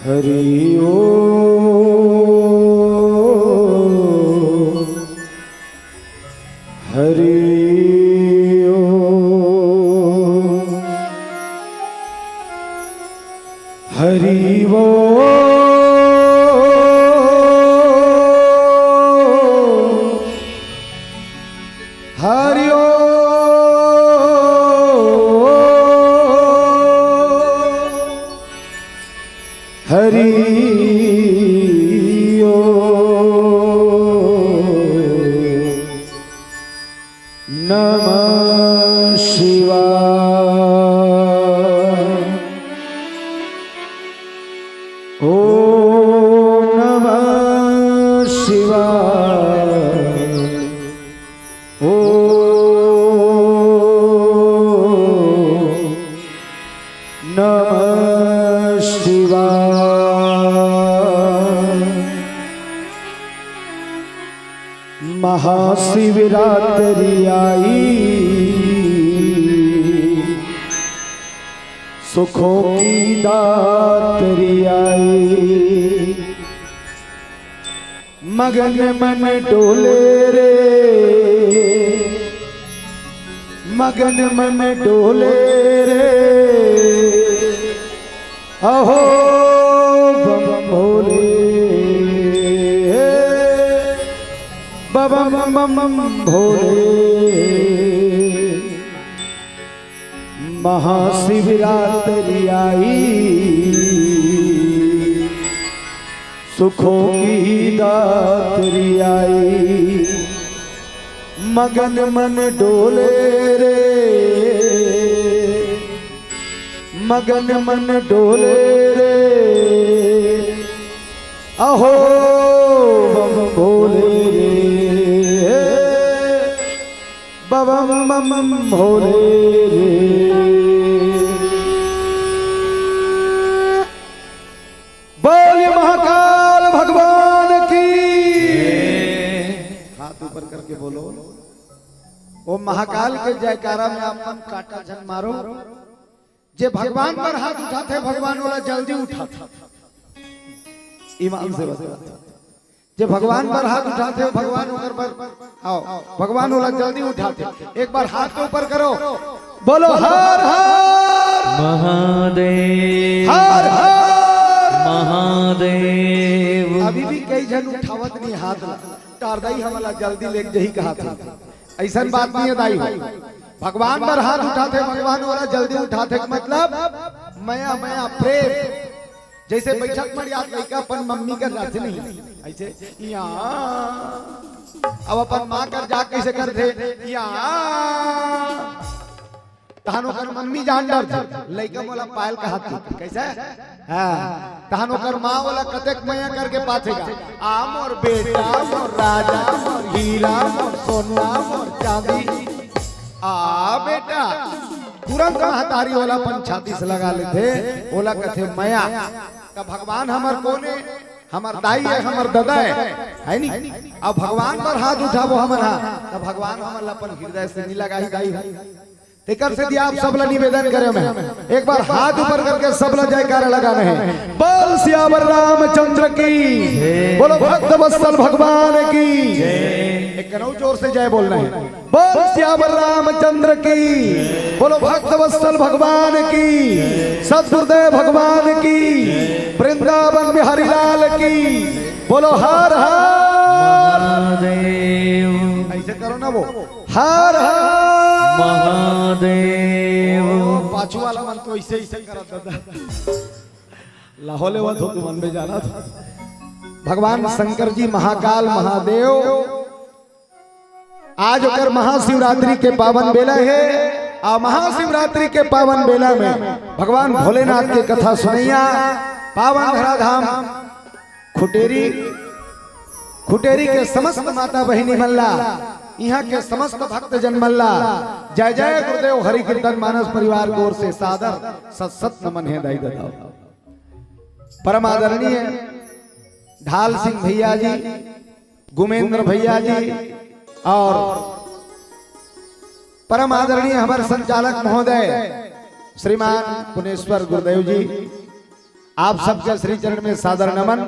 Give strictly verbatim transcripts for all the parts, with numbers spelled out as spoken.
हरि ओम। हरि ओम। हरि ओम। हरि ओम। हरि ओम। नमः शिवाय। ओम नमः शिवाय। ओम नमः शिवाय। महाशिवरात्रि आई, सुखों की दात्री आई। मगन मन डोले रे, मगन मन डोले रे, अहो बम बम भोले, बम बम बम भोले। महाशिवरात्रि आई, सुखों की दात्री आई। मगन मन डोले रे, मगन मन डोले रे, अहो बम भोले रे, बम बम भोले रे। बोलिए महाकाल भगवान की। हाथ ऊपर करके बोलो, ओ महाकाल के जयकारा में अपन कांटा झन मारो। जे भगवान बर हाथ उठाथे, भगवान ओला जल्दी उठाथे। ईमान से बता, जे भगवान बर हाथ उठाथे, भगवान ओकर बर, आओ, भगवान ओला जल्दी उठाथे। एक बार हाथ के ऊपर करो, बोलो हर हर महादेव। हर हर महादेव। अभी भी कई झन उठावत नहीं हाथ ला, तार दाई हमला जल्दी लेके जही कहा था। अइसन बात नहीं है दाई हो, भगवान बर हाथ उठाथे, भगवान ओला जल्दी उठाथे के मतलब मया, मया, प्रेम। जैसे बैठक में याद लइका अपन मम्मी कर जाथे नहीं, ऐसे या, अब अपन माँ कर जा कैसे करथे या, तहन ओकर मम्मी जान डरथे, लइका मोला पायल कहत हे। कैसे? हाँ, तहन ओकर माँ ओला कतेक मया करके पाथे गा। आ मोर बेटा, मोर राजा, मोर हीरा, मोर सोना, मोर चांदी। आ बेटा, तुरंत महतारी ओला अपन छाती से लगा लेथे, ओला कथे मया। त भगवान हमर कोन हे? हमर दाई हे, हमर ददा हे, है नी? अब भगवान बर हाथ उठाबो हमन हा, त भगवान हमन ला अपन हृदय से नी लगाही दाई हो। तेकर से दिया आप सबला निवेदन करे मैं, एक बार हाथ ऊपर करके सबला जयकारा लगाना है। बोल सियावर रामचंद्र की, बोलो भक्त वत्सल भगवान की। एक कनऊ जोर से जय बोलना है। बोल सियावर रामचंद्र की, बोलो भक्त वत्सल भगवान की, सतगुरुदेव भगवान की, वृंदावन बिहारी लाल की, बोलो हर हर महादेव। ऐसे करो ना वो, हर हर महादेव। पाछू वाला मन तो ऐसे, ऐसे करत दादा। लाहौले वो तो तुमन में जाना था। भगवान शंकर जी महाकाल महादेव, आज ओकर महाशिवरात्रि के पावन बेला हे। आ महाशिवरात्रि के पावन बेला में भगवान भोलेनाथ के कथा सुनैया पावन धराधाम खुटेरी, खुटेरी के समस्त माता बहिनी मन ला, इहाँ के समस्त भक्त जन मन ला जय जय गुरुदेव हरि कीर्तन मानस परिवार की ओर से सादर सत सत नमन हे दाई ददा। परम आदरणीय ढाल सिंह भैया जी, गुमेंद्र भैया जी और परम आदरणीय हमर संचालक महोदय श्रीमान पुनेश्वर गुरुदेव जी, आप सबके श्री चरण में सादर नमन।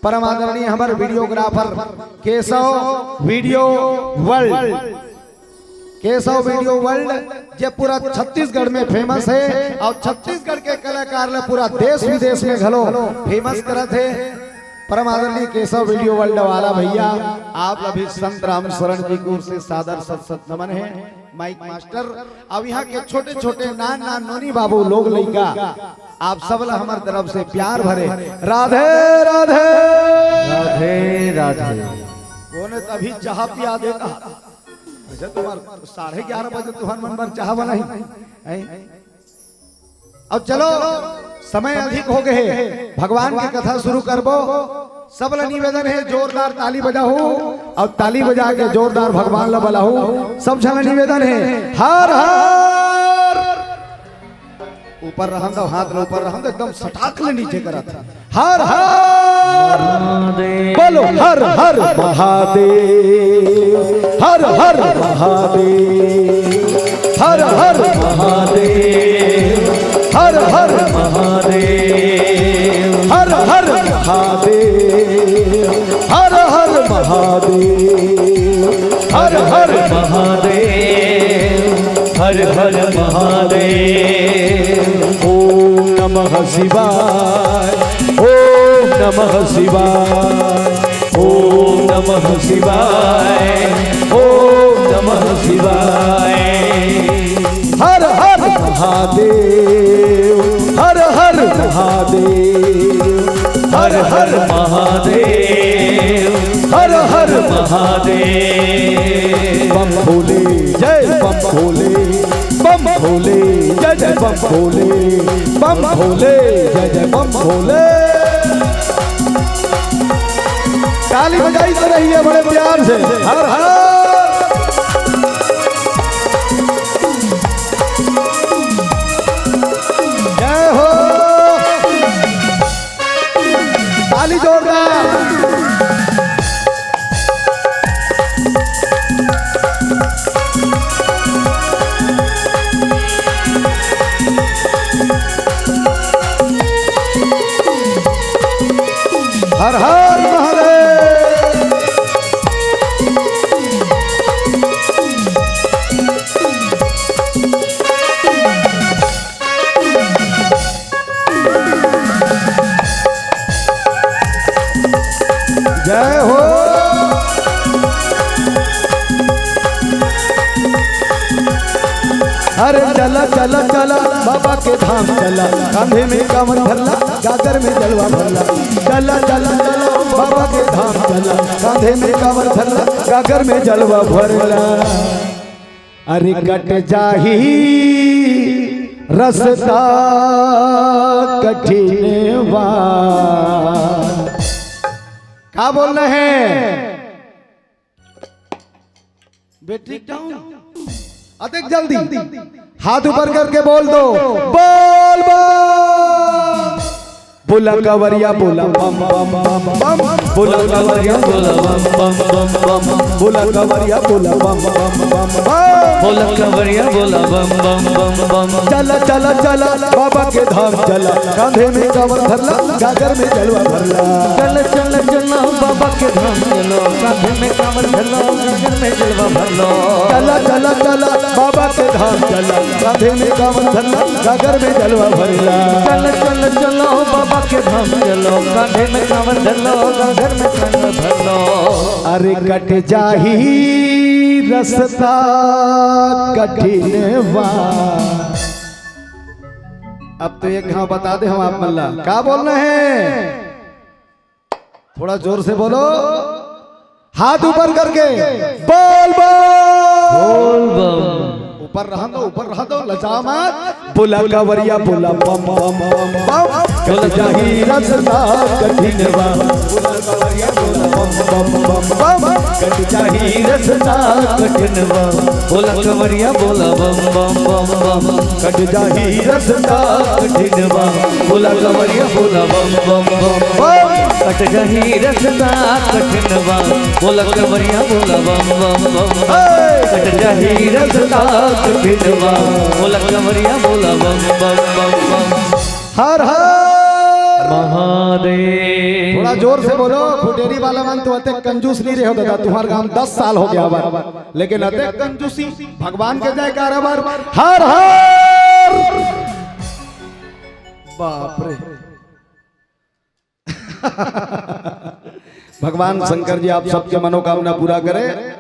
परम आदरणीय हमर videographer Keshav video world, Keshav video world, जे पूरा छत्तीसगढ़ में फेमस हे अउ छत्तीसगढ़ के कलाकार ल पूरा देश विदेश में घलो फेमस करत हे। परम आदरणीय केशव वीडियो वर्ल्ड वाला भैया, आप ल भी संत राम शरण जी के ओर से सादर सत सत नमन हे। माइक मास्टर, अब यहाँ के छोटे छोटे नान नान नोनी बाबू लोग लइका, आप सब ला हमर तरफ से प्यार भरे राधे राधे। राधे राधे। कोने तभी चाह पिया देता। अच्छा, तुम्हार साढ़े ग्यारह बजे तुहर मन बर चाह बनाही, हैं? अब चलो, समय अधिक हो गए हे, भगवान के कथा शुरू करबो। सब ला निवेदन हे, जोरदार ताली बजाहू, अउ ताली बजा के जोरदार भगवान ला बलाहू। सब झन ला निवेदन हे, हर हर। ऊपर रहन दो, हाथ ला ऊपर रहन दो, एकदम सटाक ले नीचे करत। हर हर महादेव। बोलो, हर हर महादेव, हर हर महादेव, हर हर महादेव, हर हर महादेव, हर हर महादेव, हर हर महादेव, हर हर महादेव, हर हर महादेव। ओम नमः शिवाय, ओम नमः शिवाय, ओम नमः शिवाय, ओम नमः शिवाय। हर हर महादेव, हर हर महादेव, हर हर महादेव, हर हर महादेव। बम भोले, जय बम भोले, बम भोले, जय जय बम भोले, बम भोले, जय जय बम भोले। ताली बजाई तो रही है बड़े प्यार से। हर हर। जय हो। ताली जोरदार। हर हर महादेव। जय हो। अरे चला चला चला बाबा के धाम चला, कांधे में कांवर धरला, गागर में जलवा भरला। चला चला चला बाबा के धाम चला, कांधे में कांवर धरला, गागर में जलवा भरला। अरे कट जाही रस्ता कठिन वा। का बोलना है? Battery down. अधिक जल्दी हाथ ऊपर करके बोल दो, बोल बम। बोला कांवरिया बोला बम बम बम बम। बोला कांवरिया बोला बम बम बम बम। बोला कांवरिया बोला बम बम बम बम। बोला कांवरिया बोला बम बम बम बम। चला चला चला बाबा के धाम चला, कांधे में कांवर धरला, गागर में जलवा भरला। चल चल चलो बाबा के धाम चलो, कांधे में कांवर धरलो, गागर में जलवा भरलो। चला चला चला बाबा के धाम चला, कांधे में कांवर धरला, गागर में जलवा भरला। चल चल चलो बाबा के धाम चलो, कांधे में कांवर धरलो, गागर में जलवा भरलो। अरे कट जाही रस्ता कठिन वा। अब तो एक घाव बता दे हम आप मन ला, का बोलना है? थोड़ा जोर से बोलो, हाथ ऊपर करके, बोल बम। बोल बम। ऊपर रहन दो, ऊपर रहन दो, लजाओ मत। बोला कांवरिया बोला बम बम बम बम। कट जाही रस्ता कठिन बा। बोला कांवरिया बोला बम बम बम बम। कट जाही रस्ता कठिन बा। बोला कांवरिया बोला बम बम बम बम। कट जाही रस्ता कठिन बा। बोला कांवरिया बोला बम बम बम बम। कट जाही रस्ता कठिनवा, बोला कंवरिया बोला बम बम बम। कट जाही रस्ता कठिनवा, बोला कंवरिया बोला बम बम बम बम। हर हर महादेव। थोड़ा जोर से बोलो, खुटेरी वाला मन तो अतेक कंजूस नहीं रहे हो दादा, तुम्हार गांव दस साल हो गया बार, लेकिन अतेक कंजूसी। भगवान के जयकारा बार, हर हर। बाप रे। भगवान शंकर जी आप सबके मनोकामना पूरा करे।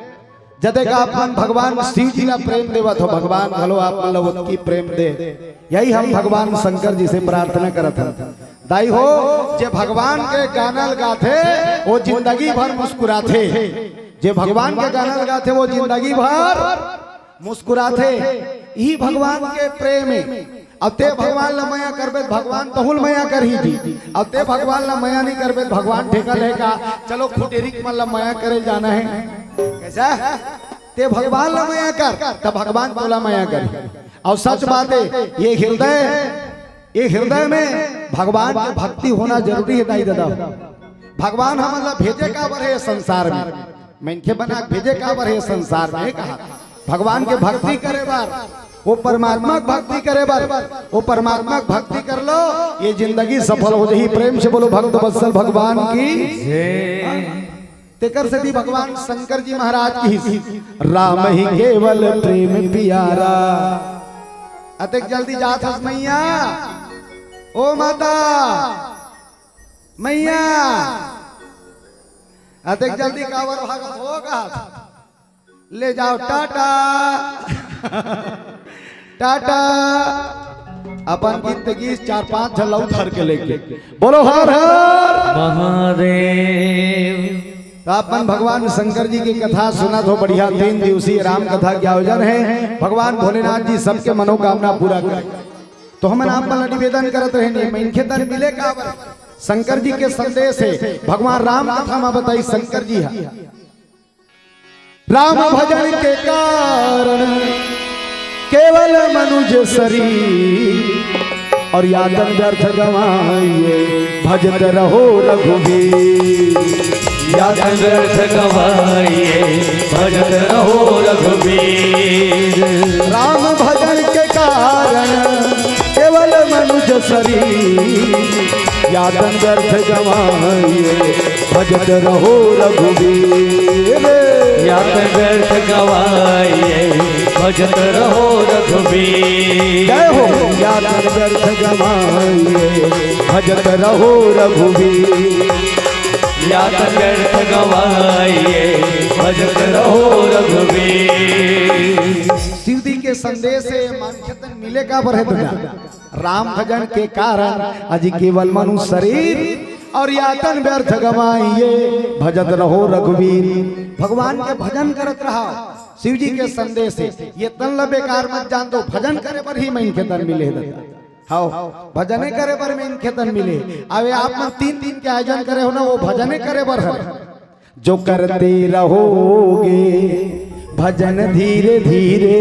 जदे का आप मन भगवान शिव जी ला प्रेम देवत हो, भगवान घलो आप मन ला ओतकी प्रेम दे। यही हम भगवान शंकर जी से प्रार्थना करत हन। दाई हो, जे भगवान के गाना ल गाथे, वो जिंदगी भर मुस्कुराथे। जे भगवान के गाना ल गाथे, वो जिंदगी भर मुस्कुराथे। यही भगवान के प्रेम हे। अब ते भगवान ला मया करबे त भगवान तहुल मया करही जी। अब ते भगवान ला मया नहीं करबे त भगवान ठेका लेगा। चलो खुटेरी के मन ला मया करे जाना हे। कैसा? ते भगवान ला मया कर, त भगवान तोला मया करही। अउ सच बात हे, ये हृदय, ये हृदय में भगवान के भक्ति होना जरूरी हे दाई दादा। भगवान हमन ला भेजे काबर हे संसार में? मनखे बना के भेजे काबर हे संसार में? कहा भगवान के भक्ति करे बर, वो परमात्मा के भक्ति करे बर। वो परमात्मा के भक्ति कर लो, ये जिंदगी सफल हो जाही। प्रेम से बोलो भक्त वत्सल भगवान की। तेकर सेती भगवान शंकर जी महाराज की, राम ही केवल प्रेम पियारा। अतेक जल्दी जात हस मैया, ओ माता मैया, अतेक जल्दी काबर भागत हो गा? ले जाओ टाटा। टाटा। अपन गीत गीत चार पांच झन ला उधर के लेके बोलो हर हर महादेव। तो आप मन भगवान शंकर जी की कथा सुनत हो, बढ़िया तीन दिवसीय राम कथा के आयोजन हे। भगवान भोलेनाथ जी सबके मनोकामना पूरा करे। तो हमन आप मन ला निवेदन करत रहे, मनखे तन मिले काबर? शंकर जी के संदेश हे, भगवान राम कथा में बताई शंकर जी हा। राम भजन के कारण केवल मनुज शरीर, और यातन व्यर्थ गवाइए भजत रहो रघुबीर। यातन व्यर्थ गवाइए भजत रहो रघुबीर। राम भजन के कारण केवल मनुज शरीर, यातन व्यर्थ गवाइए भजत रहो रघुबीर। यातन व्यर्थ गवाइए भजत रहो रघुबीर। जय हो। यातन व्यर्थ गवाइए भजत रहो रघुबीर। यातन व्यर्थ गवाइए भजत रहो रघुबीर। शिव जी के संदेश हे, मनखे तन मिले काबर हे दुनिया। राम भजन के कारण अजी केवल मनुष्य शरीर, और यातन व्यर्थ गवाइए भजत रहो रघुबीर। भगवान के भजन करत रहा। शिव जी के संदेश हे, ये तन ला बेकार मत जान दो, भजन करे बर ही मनखे तन मिले हे दादा। हव, भजने करे बर मनखे तन मिले। अबे आप मन तीन दिन के आयोजन करे हो ना, वो भजने करे बर हरे। जो करते रहोगे भजन धीरे धीरे,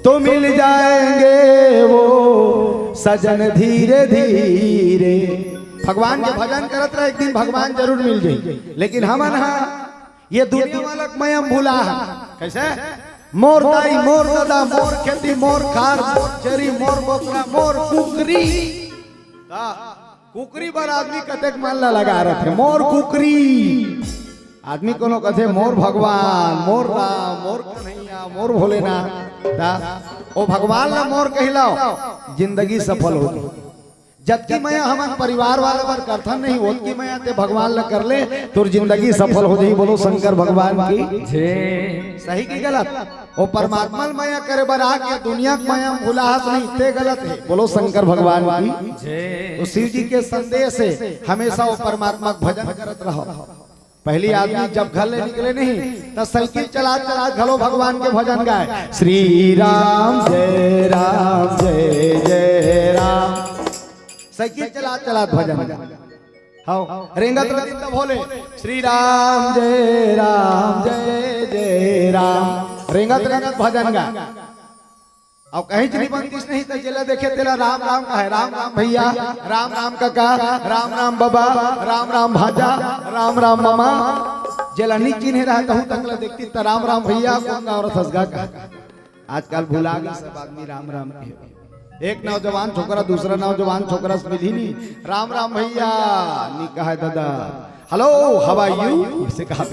तो मिल जाएंगे वो सजन धीरे धीरे। भगवान के भजन करत रहे, एक दिन भगवान जरूर मिल जाई। लेकिन हमन हा ये दुनिया वाला के मया म भुला हा। कैसे? मोर दाई, मोर ददा, मोर खेती, मोर खार, मोर छेरी, मोर बोकरा, मोर कुकरी। का? कुकरी बर आदमी कतेक मन ला लगा रथे, मोर कुकरी। आदमी कोनो कथे, "मोर भगवान, मोर राम, मोर कन्हैया, मोर भोलेनाथ।" ता ओ भगवान ला मोर कहिलाओ, जिंदगी सफल हो। जतकी मया हमन परिवार वाला बर करथन नहीं, ओतकी मया ते भगवान ला कर ले, तोर जिंदगी सफल हो जाही। बोलो शंकर भगवान की। जय। सही की गलत? ओ परमात्मा ल मया करे बर आके दुनिया के मया म भुलाहस नहीं, ते गलत हे। बोलो शंकर भगवान की। जय। तो शिव जी के संदेश हे, हमेशा ओ परमात्मा के भजन करत रहो। पहली आदमी जब घर ले निकले नहीं, त साइकिल चला चला घलो भगवान के भजन गाए, श्री राम जय राम जय जय राम। साइकिल चला चला भजन गाए। हव, रेंगत रहिन त भोले, श्री राम जय राम जय जय राम, रेंगत रेंगत भजन गाए। अउ कहीं च नहीं बनतीस नहीं, त जेला देखे तेला राम राम कहे, "राम राम भैया, राम राम काका, राम राम बाबा, राम राम भांजा, राम राम मामा।" जेला नहीं चिन्हे रहे, तहू तक ला देखतीस त, "राम राम भैया, कोन गाँव रथस गा?" कहे। आजकल भुला गे सब आदमी राम राम कहे। एक नौजवान छोकरा दूसरा नौजवान छोकरा से मिलही नहीं, "राम राम भैया," नहीं कहे दादा, "Hello, how are you?" इसे कहा,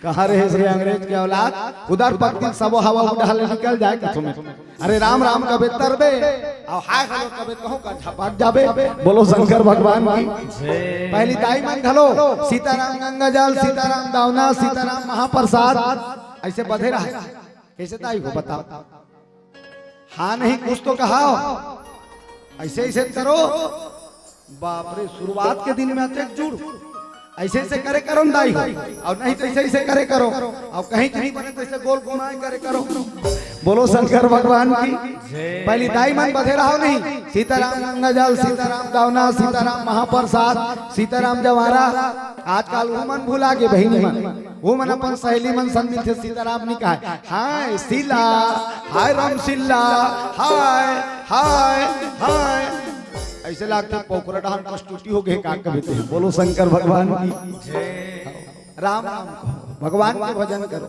"कहाँ रहे रे अंग्रेज के औलाद, उधर पकतिन सबो हवा उड़ाले निकल जाए कथों में। अरे राम राम कबे तरबे, अउ हाय हेलो कबे कहूँ का झपक जाबे।" बोलो शंकर भगवान की। पहली दाई मन घलो, "सीताराम गंगा जल, सीताराम दावना, सीताराम महाप्रसाद," ऐसे बधे रहे। कैसे दाई हो बताओ? हाँ नहीं कुछ तो कहा, ऐसे ऐसे करो। बाप रे, शुरुआत के दिन में अतेक जुड़, ऐसे ऐसे करे करो न दाई हो, अउ नहीं तो ऐसे ऐसे करे करो, अउ कहीं कहीं बने तो ऐसे गोल घुमाए करे करो। बोलो शंकर भगवान की। पहली दाई मन बधे रहो नहीं, "सीताराम गंगा जल, सीताराम दावना, सीताराम महाप्रसाद, सीताराम जवारा।" आजकल वो मन भुला गे बहिनी मन, वो मन अपन सहेली मन संग मिलथे, सीताराम नहीं कहे, "हाय शीला, हाय राम शीला, हाय, हाय, हाय।" ऐसे लागथे पोखरा डहान कस टूटी हो गे का कबे ते। बोलो शंकर भगवान की। राम राम कहो, भगवान के भजन करो।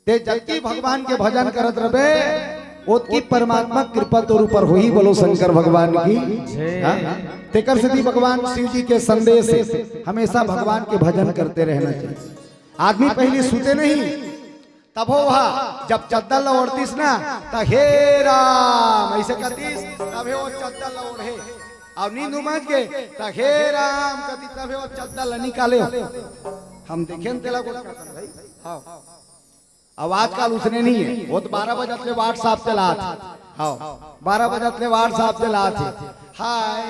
ते जबकि भगवान के भजन करत रबे, ओतकी परमात्मा कृपा तोर ऊपर होही। बोलो शंकर भगवान की। हाँ? तेकर सेती भगवान शिव जी के संदेश हे, हमेशा भगवान के भजन करते रहना चाहिए। आदमी पहली सुते नहीं, तभो हा जब चद्दर ला ओढ़तीस ना, त "हे राम" ऐसे कहतीस, तभे वो चद्दर ला ओढ़े। अउ नींद उमज गे, त "हे राम" कहतीस, तभे वो चद्दर ला निकाले। हम देखेन तेला गोठ करथन भाई। हाँ। अब आजकल उसने नहीं है, वो तो बारह बजत ले WhatsApp चलात हे। हाँ, बारह बजत ले WhatsApp चलात हे। हाय,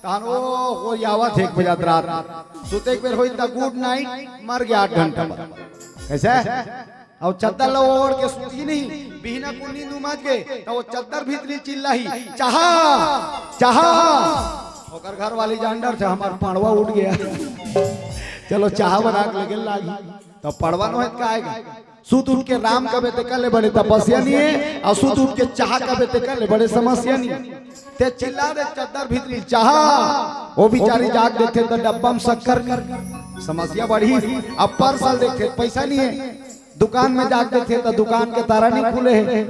तहन ओ, ओ आवत हे एक बजत रात। सुते के बेर होई त good night, मर गे आठ घंटा बाद। कैसे? अउ चद्दर ला ओढ़ के सुतही नहीं, बिहना कुन नींद उमज गे, त वो चद्दर भीतरी चिल्लाही, "चाहा, चाहा।" ओकर घर वाली जान डरथे, "हमर पड़वा उठ गे।" चलो चाहा बना के लेके लागी, त पड़वा नोहे त का आएगा? सुत उठ के राम कबे ते कर ले बड़े तपस्या नहीं हे, अउ सुत उठ के चाहा कबे ते कर ले बड़े समस्या नहीं हे। ते चिल्ला दे चद्दर भीतरी, "चाहा।" वो बिचारी जाग देथे त डब्बा में शक्कर नहीं। समस्या बढ़ी। अब parcel देखथे, पैसा नहीं हे। दुकान में जाग देथे त दुकान के तारा नहीं खुले हे।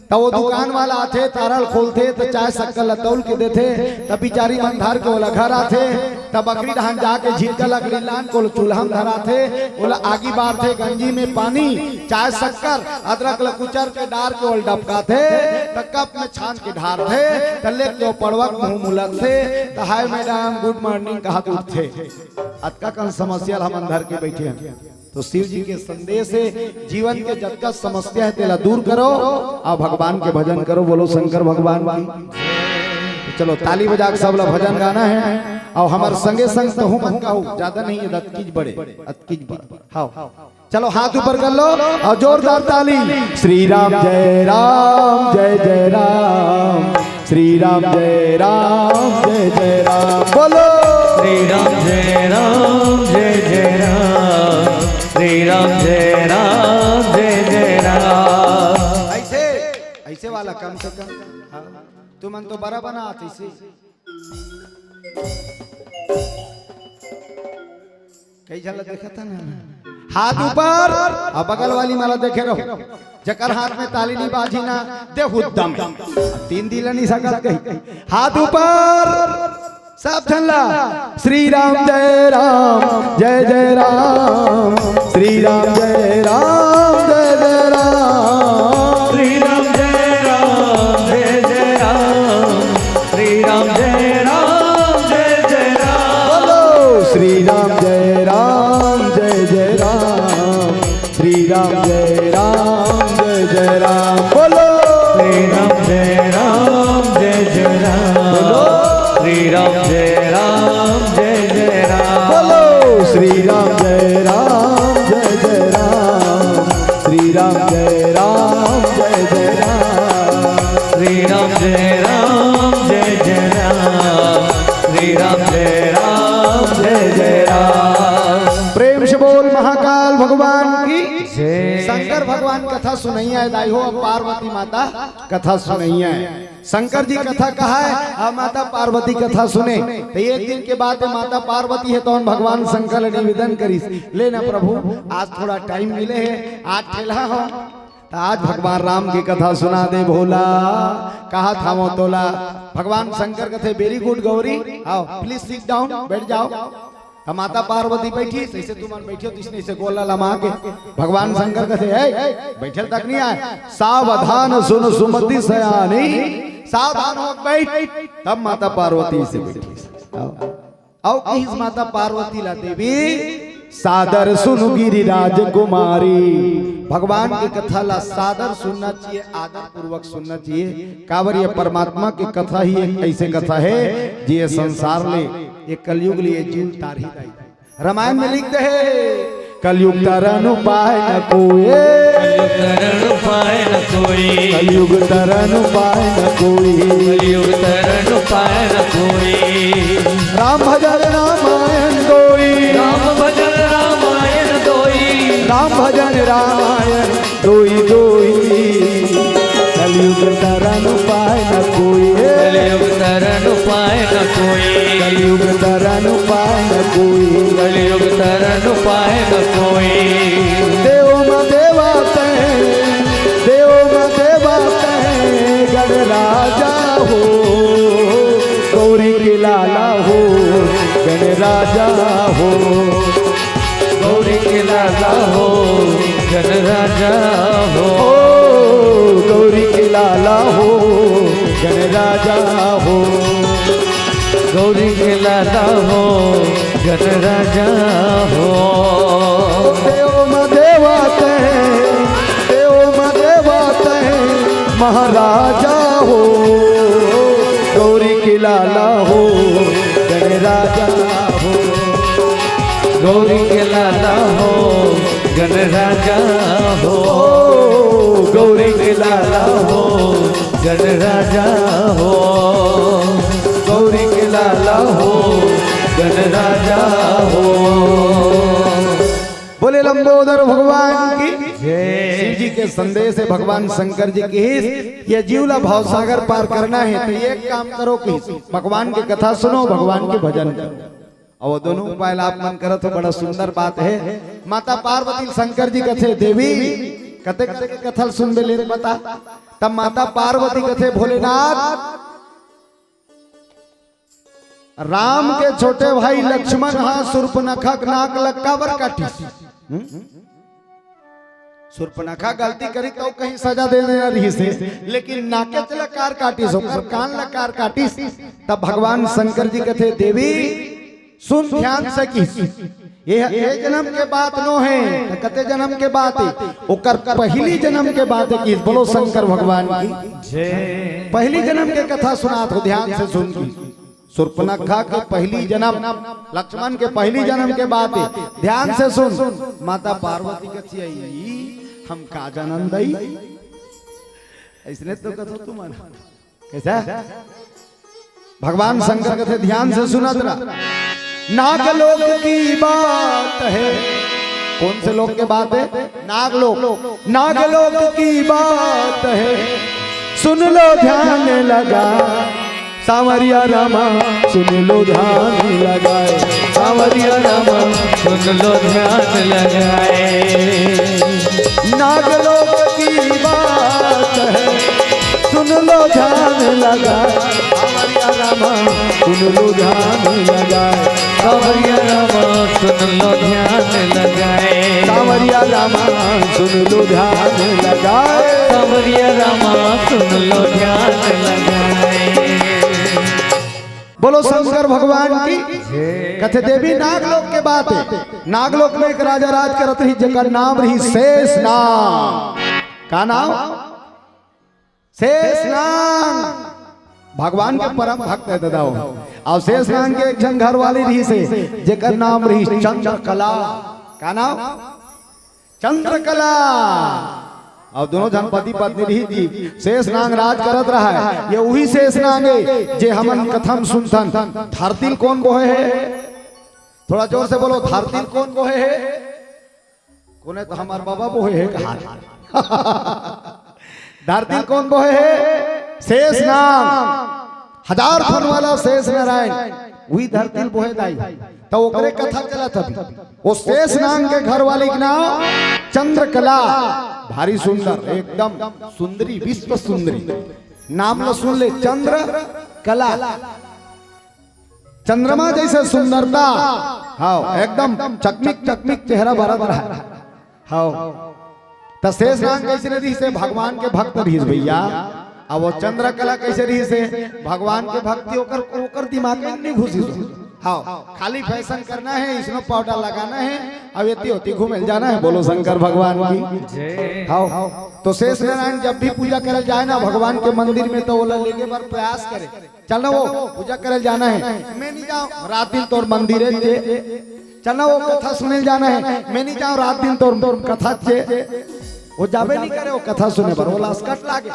त वो दुकान वाला आथे, तारा ल खोलथे, त चाय शक्कर ल तौल के देथे। त बिचारी मन धर के ओला घर आथे। त बखरी डहान जाके झिटका लकड़ी लान के ओला चूल्हा में धराथे, ओला आगी बारथे, गंजी में पानी, चाय शक्कर, अदरक ल कुचर के डार के ओला डबकाथे, त कप में छान के ढारथे, त लेके ओ पड़वा के मुंह मुलकथे, त "Hi madam, good morning" कहत उठथे। अतका कन समस्या ल हमन धर के बैठे हन। तो शिव जी के संदेश हे, जीवन के जतका समस्या हे तेला दूर करो, अउ भगवान के भजन करो। बोलो शंकर भगवान की। तो चलो ताली बजा के सब ला भजन गाना हे, अउ हमर संगे संग तहूं मन गाहू, ज्यादा नहीं हे, अतकीच बड़े, अतकीच बड़े। हाँ, चलो हाथ ऊपर कर लो अउ जोरदार ताली। श्री राम जय राम, जय जय राम। श्री राम जय राम, जय जय राम। बोलो। श्री राम जय राम, जय जय राम। श्री राम जय राम, जय जय राम। ऐसे, ऐसे वाला कम से कम। हाँ। तुमन तो बड़ा बना आते से। कई झन ला देखत हन ना। हाथ ऊपर, अउ बगल वाली मन ला देखे रहो। जेकर हाथ में ताली नहीं बाजी ना, दे हुद्दम। तीन दिल नहीं सकत कहीं। हाथ ऊपर, सब झन ला। श्री राम जय राम, जय जय राम। श्री राम जय राम, जय जय राम। श्री राम जय राम, जय जय राम। श्री राम जय राम, जय जय राम। बोलो, श्री राम जय राम, जय जय राम। श्री राम जय राम, जय जय राम। बोलो। श्री राम जय राम, जय जय राम। बोलो। श्री राम जय राम, जय जय राम। बोलो। श्री राम जय राम, जय जय राम। श्री राम जय राम, जय जय राम। श्री राम जय राम, जय जय राम। श्री राम जय राम, जय जय राम। प्रेम से बोल महाकाल भगवान की। जय। शंकर भगवान भगवान कथा सुनइया हे दाई हो, अब पार्वती माता कथा सुनइया हे। शंकर जी कथा कहाय, अब माता पार्वती कथा सुने। त एक दिन के बात हे, माता पार्वती हे तौन भगवान शंकर ले निवेदन करिस, ले ना प्रभु, आज थोड़ा टाइम मिले हे, आज ठेलहा हो, त आज भगवान राम के कथा सुना दे भोला। कहा था वो तोला। भगवान शंकर कथे, "Very good गौरी, आओ, please sit down, बैठ जाओ।" त माता पार्वती बैठी, जैसे तुमन बैठे हो, तइसने से गोला लमा के भगवान शंकर कथे, "ए, बैठे तक नहीं आय, सावधान सुन सुमति सयानी, सावधान हो बैठ।" तब माता पार्वती से बैठी। आओ। अउ किहिस माता पार्वती ला, "देवी, सादर सुनु गिरिराज कुमारी।" भगवान के कथा ला सादर सुनना चाहिए, आदर पूर्वक सुनना चाहिए। काबर ये परमात्मा के कथा ही एक ऐसे कथा हे, जे ये संसार ले, ये कलयुग ले ये जीव तारही दाई। रामायण में लिख दे हे, "कलयुग तरन उपाय न कोई।" कलयुग तरन उपाय न कोई। कलयुग तरन उपाय न कोई। कलयुग तरन उपाय न कोई। राम भजन रामायण दोई। राम भजन रामायण दोई। राम भजन रामायण दोई दोई। कलयुग तरन उपाय न कोई। कलयुग तरन उपाय न कोई। कलयुग तरन उपाय न कोई। कलयुग तरन उपाय न कोई। देव म देवा तैं, देव म देवा तैं गण राजा हो, गौरी के लाला हो, गण राजा हो। गौरी के लाला हो, गण राजा हो। ओ, गौरी के लाला हो, गण राजा हो। गौरी के लाला हो, गण राजा हो। देव म देवा तैं, देव म देवा तैं महाराजा हो। गौरी के लाला हो, गण राजा हो। गौरी के लाला हो, गण राजा हो। गौरी के लाला हो, गण राजा हो। गौरी के लाला हो, गण राजा हो। बोले लंबोदर भगवान की। जय। शिव जी के संदेश हे, भगवान शंकर जी किहिस, ये जीव ला भवसागर पार करना हे, त एक काम करो किहिस, भगवान के कथा सुनो, भगवान के भजन करो। अउ दोनों उपाय ला आप मन करत हो, बड़ा सुंदर बात हे। माता पार्वती शंकर जी कथे, "देवी, कते कते के कथा ल सुनबे ले बता।" तब माता पार्वती कथे, "भोलेनाथ, राम के छोटे भाई लक्ष्मण हा सुर्पनखा के नाक ल काबर काटिस?" हम्म? सुर्पनखा गलती करिस त कहीं सजा दे देना रहिस हे, लेकिन नाकेच ल काबर काटिस, ओकर कान ल काबर काटिस। तब भगवान शंकर जी कथे, "देवी, सुन ध्यान से किहिस, ये, ये जन्म के बात नो हे, त कते जन्म के बात हे, ओकर पहिली जन्म के बात हे किहिस।" बोलो शंकर भगवान की। जय। पहिली जन्म के कथा सुनात हों, ध्यान से सुन किहिस। सुर्पनखा के पहिली जन्म, लक्ष्मण के पहिली जन्म के बात हे, ध्यान से सुन। माता पार्वती कथे, "ई हम का जानन दई?" अइसने तो कथो तुमन। कइसे? भगवान शंकर कथे, "ध्यान से सुनत रह।" नागलोक की बात हे। कौन से लोक के बात हे? नागलोक। नागलोक की बात हे, सुन लो ध्यान लगा। सांवरिया रामा, सुन लो ध्यान लगाए। सांवरिया रामा, सुन लो ध्यान लगाए। नागलोक की बात हे, सुन लो ध्यान लगाए। सांवरिया रामा, सुन लो ध्यान लगाए। सांवरिया रामा, सुन लो ध्यान लगाए। सांवरिया रामा, सुन लो ध्यान लगाए। सांवरिया रामा, सुन लो ध्यान लगाए। बोलो शंकर भगवान की। कथे, "देवी, नागलोक के बात हे।" नागलोक में एक राजा राज करत रहिस, जेकर नाम रहिस शेषनाग। का नाम? शेषनाग। भगवान के परम भक्त हे दादा हो। अउ शेषनाग के एक झन घरवाली रहिस हे, जेकर नाम रहिस चंद्रकला। का नाम? चंद्रकला। अउ दोनों झन पति पत्नी रहिस जी। शेषनाग राज करत रहय। ये उही शेषनाग हे, जे हमन कथा म सुनथन। धरती ल कोन बोहे हे? थोड़ा जोर से बोलो, धरती ल कोन बोहे हे? कोने तो हमर बाबा बोहे हे कहा। धरती ल कोन बोहे हे? शेष नांग। हजार फन वाला शेष नारायण, उही धरती ल बोहे दाई। त ओकरे कथा चलत अभी। वो शेष नांग के घरवाली के नाम चंद्रकला। भारी सुंदर, एकदम सुंदरी, विश्व सुंदरी। नाम ल सुन ले, चंद्रकला। चंद्रमा जैसे सुंदरता। हाँ, एकदम चकमिक चकमिक चेहरा बरत रहा। हाँ। त शेष नांग कैसे रहिस हे? भगवान के भक्त रहिस भैया। अब वो चंद्रकला कैसे रहिस हे? भगवान के भक्ति ओकर, ओकर दिमाग में नहीं घुसिस। हाँ, खाली फैशन करना है, स्नो पाउडर लगाना है, अब एती ओती घूमे ल जाना है। बोलो शंकर भगवान की। हाँ, तो शेष नारायण जब भी पूजा करे जाए ना भगवान के मंदिर में, तो ओला लेके बर प्रयास करे। चल ना वो, पूजा करे जाना है। मैं नहीं जाऊँ, रात दिन तोर मंदिर हे चे। चल ना वो, कथा सुने जाना है। मैं नहीं जाऊँ, रात दिन तोर कथा चे। वो जाबे नहीं करे, वो कथा सुने बर, वो लसकट लागे।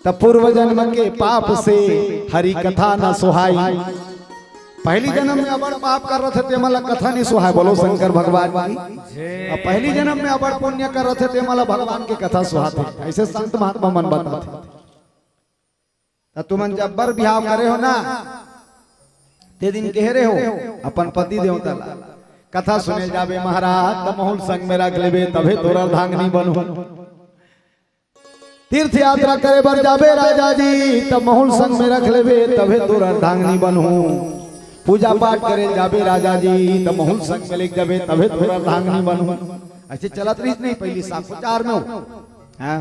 त पूर्व जन्म के पाप से हरि कथा न सुहाई। पहली जन्म में अबड़ पाप कर रथे, तेमन ला कथा नहीं सुहाय। बोलो शंकर भगवान की। अब पहली जन्म में अबड़ पुण्य कर रथे, तेमन ला भगवान के कथा सुहाथे। ऐसे संत महात्मा मन बताथे। त तुमन जब बर बिहाव करे हो ना, ते दिन कहे रहे हो अपन पति देवता ला, "कथा सुने जाबे महाराज, त महूल संग में रख लेबे, तभे तोर अर्धांगिनी बनहूं। तीर्थ यात्रा करे बर जाबे राजा जी, त महूल संग में रख लेबे, तभे तोर अर्धांगिनी बनहूं। पूजा पाठ करे जाबे राजा जी, त महूल संग में लेके जाबे, तभे तोर अर्धांगिनी बनहूं।" ऐसे चलत रहिस नहीं पहली साखोचार में हो। हाँ,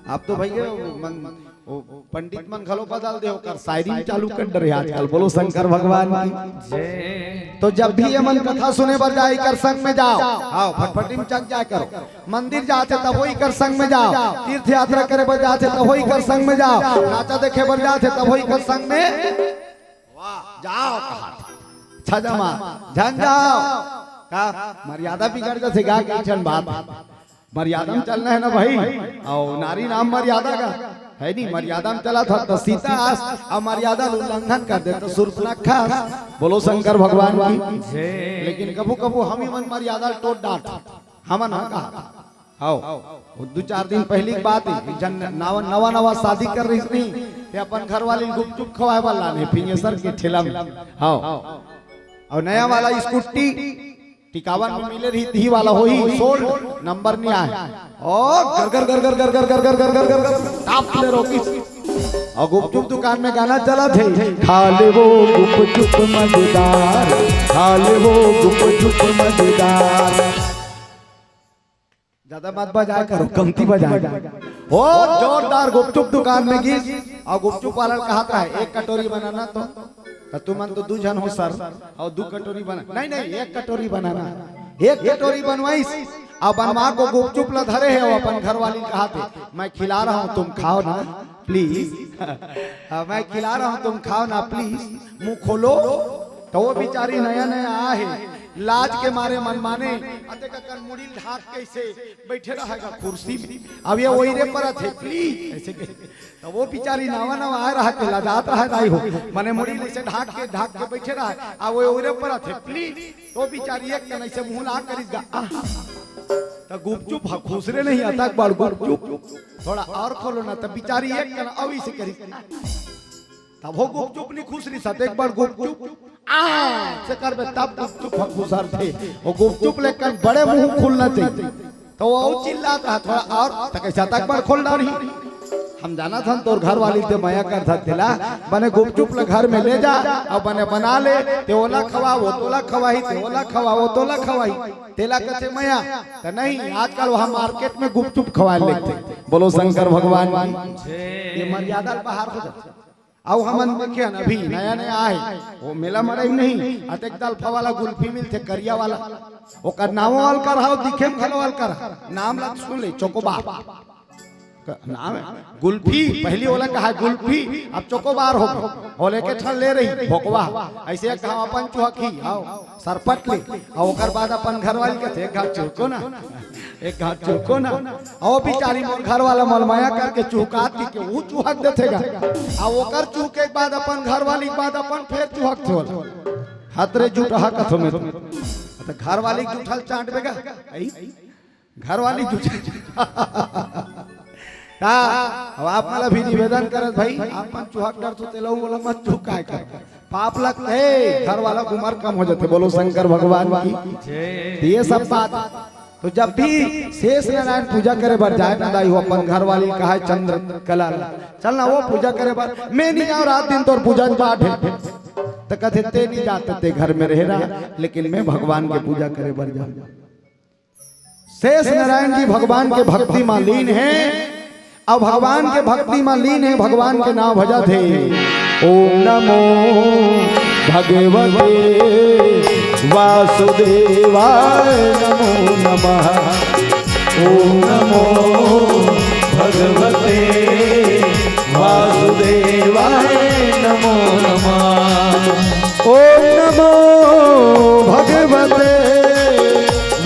अब तो भैया मन, वो पंडित मन घलो बदल दे, ओकर शायरी में चालू कर डरे आजकल। बोलो शंकर भगवान की। तो जब भी ये मन कथा सुने बर जाए, एकर संग में जाओ। हाँ, फटफटी में चल जाए करो। मंदिर जाथे तब वही कर संग में जाओ। तीर्थ यात्रा करे बर जाथे तब वही कर संग में जाओ। नाचा देखे बर जाथे तब वही कर संग में जाओ। कहा छजमा झन जाओ। का मर्यादा बिगड़ जाथे गा, कई ठन बात। मर्यादा में चलना है ना भाई। अउ नारी नाम मर्यादा का है नहीं, मर्यादा में चलत हे त सीता अस, अउ मर्यादा ल उल्लंघन कर दे त सूर्पनखा अस। बोलो शंकर भगवान की। लेकिन कभू कभू हम ही मन मर्यादा ल टोट डारथन। हमन हा कहा। हव, वो दू चार दिन पहली की बात हे, एक झन नवा नवा नवा शादी कर रहिस नहीं, ते अपन घरवाली ल गुपचुप खवाए बर लाने फिंगेसर के ठेला में। हव, अउ नया वाला स्कूटी टिकावन में मिले रही, ती वाला होही, सोल्ड नंबर नहीं आए। ओ, गर गर गर गर गर गर गर गर गर गर गर गर, टाप ले रोकिस। अउ गुपचुप दुकान में गाना चलत हे, खा ले वो गुपचुप मजेदार, खा ले वो गुपचुप मजेदार। ज्यादा मत बजाया करो, कमती बजाया करो। ओ, जोरदार गुपचुप दुकान में गिस, अउ गुपचुप वाला कहत रहे, "एक कटोरी बनाना तो।" त तुमन तो दू झन हो सर, अउ दू कटोरी बना, नहीं, नहीं, एक कटोरी बनाना। एक कटोरी बनवाइस, अउ बनवा को गुपचुप ल धरे हे, अउ अपन घरवाली ल कहत हे, "मैं खिला रहा हूँ, तुम खाओ ना, प्लीज।" हाँ, "मैं खिला रहा हूँ, तुम खाओ ना, प्लीज, मुंह खोलो।" त वो बिचारी नया नया आए हे, लाज के मारे मन माने, अतेक अकन मुड़ी ल ढाक के अइसे बइठे रहेगा कुर्सी में। अब ये ओइरे परत हे, "प्लीज," अइसे कहे। त वो बिचारी नवा नवा आए रहा, के लजात रहा दाई हो, मने मुड़ी ल अइसे ढाक के, ढाक के बइठे रहा। अब वो ओइरे परत हे, "प्लीज।" त वो बिचारी एक कन अइसे मुंह ला करिस गा, आह। त गुपचुप ह खुसरे नहीं, अतक बड़ गुपचुप, "थोड़ा अउ खोलो ना।" त बिचारी एक कन अउ अइसे करिस, तभो गुपचुप नहीं खुसरिस, अतेक बड़ गुपचुप, आ, से करबे तब गुपचुप ह खुसरथे। वो गुपचुप ले कन बड़े मुंह खुलना चाहिए। त वो अउ चिल्लात रहा, "थोड़ा अउ।" त कइसे अतक बड़ खोल डारही। हम जानत हन तोर घरवाली ल ते मया करथस तेला, बने गुपचुप ल घर में ले जा, अउ बने बना ले, ते ओला खवा, वो तोला खवाही, ते ओला खवा, वो तोला खवाही, तेला कथे मया। त नहीं, आजकल वहाँ मार्केट में गुपचुप खवाए लेथे। बोलो शंकर भगवान की। ये मर्यादा ल बाहर हो जाथे। अउ हमन देखे हन, अभी नया नया आए, वो मेला मड़ई नहीं, अतेक दलफा वाला गुल्फी मिलथे, करिया वाला, ओकर नामो अलकर हा, दिखे में घलो अलकर हा। नाम ला सुन ले, चोकोबार। क-, नाम हे गुल्फी, पहली ओला कहा गुल्फी, अब चोकोबार हो गे। ओला एके ठन ले रही, भोकवा। अइसे एक हम अपन चुहकी, आओ, सरपट ले। अउ ओकर बाद अपन घरवाली कथे, "एक घांव चुहको ना।" एक घांव चुहको ना। अउ बिचारी मोर घरवाला मोला मया करके चुहकात कि के ऊ चुहक देथे गा। अउ ओकर चुहके के बाद अपन घरवाली के बाद अपन फेर चुहकथे ओला। हतरे जुटहा कथो में तो। त घरवाली के जुठल चांटबे गा। आई? घरवाली जूझे। ता, अब आप मन ला भी निवेदन करत भाई, आप मन चुहक डरथो तेला मोला मत चुहकाय कर। पाप लगथे, घरवाला के उमर कम हो जाथे। बोलो शंकर भगवान की। जय। तो ये सब बात, तो जब भी शेष नारायण पूजा करे बर जाय ना दाई हो, अपन घरवाली कहाय चंद्रकला, चल ना वो पूजा करे बर, मैं नहीं जाऊँ, रात दिन तोर पूजा पाठ हे। त कथे ते नहीं जात, ते घर में रहे रहा, लेकिन मैं भगवान के पूजा करे बर जाऊँ। शेष नारायण जी भगवान के भक्ति म लीन हे, अउ भगवान के भक्ति म लीन हे, भगवान के नाम भजत हे। ओम नमो भगवते वासुदेवाय नमो नमः। ओम नमो भगवते वासुदेवाय नमो नमः। ओम नमो भगवते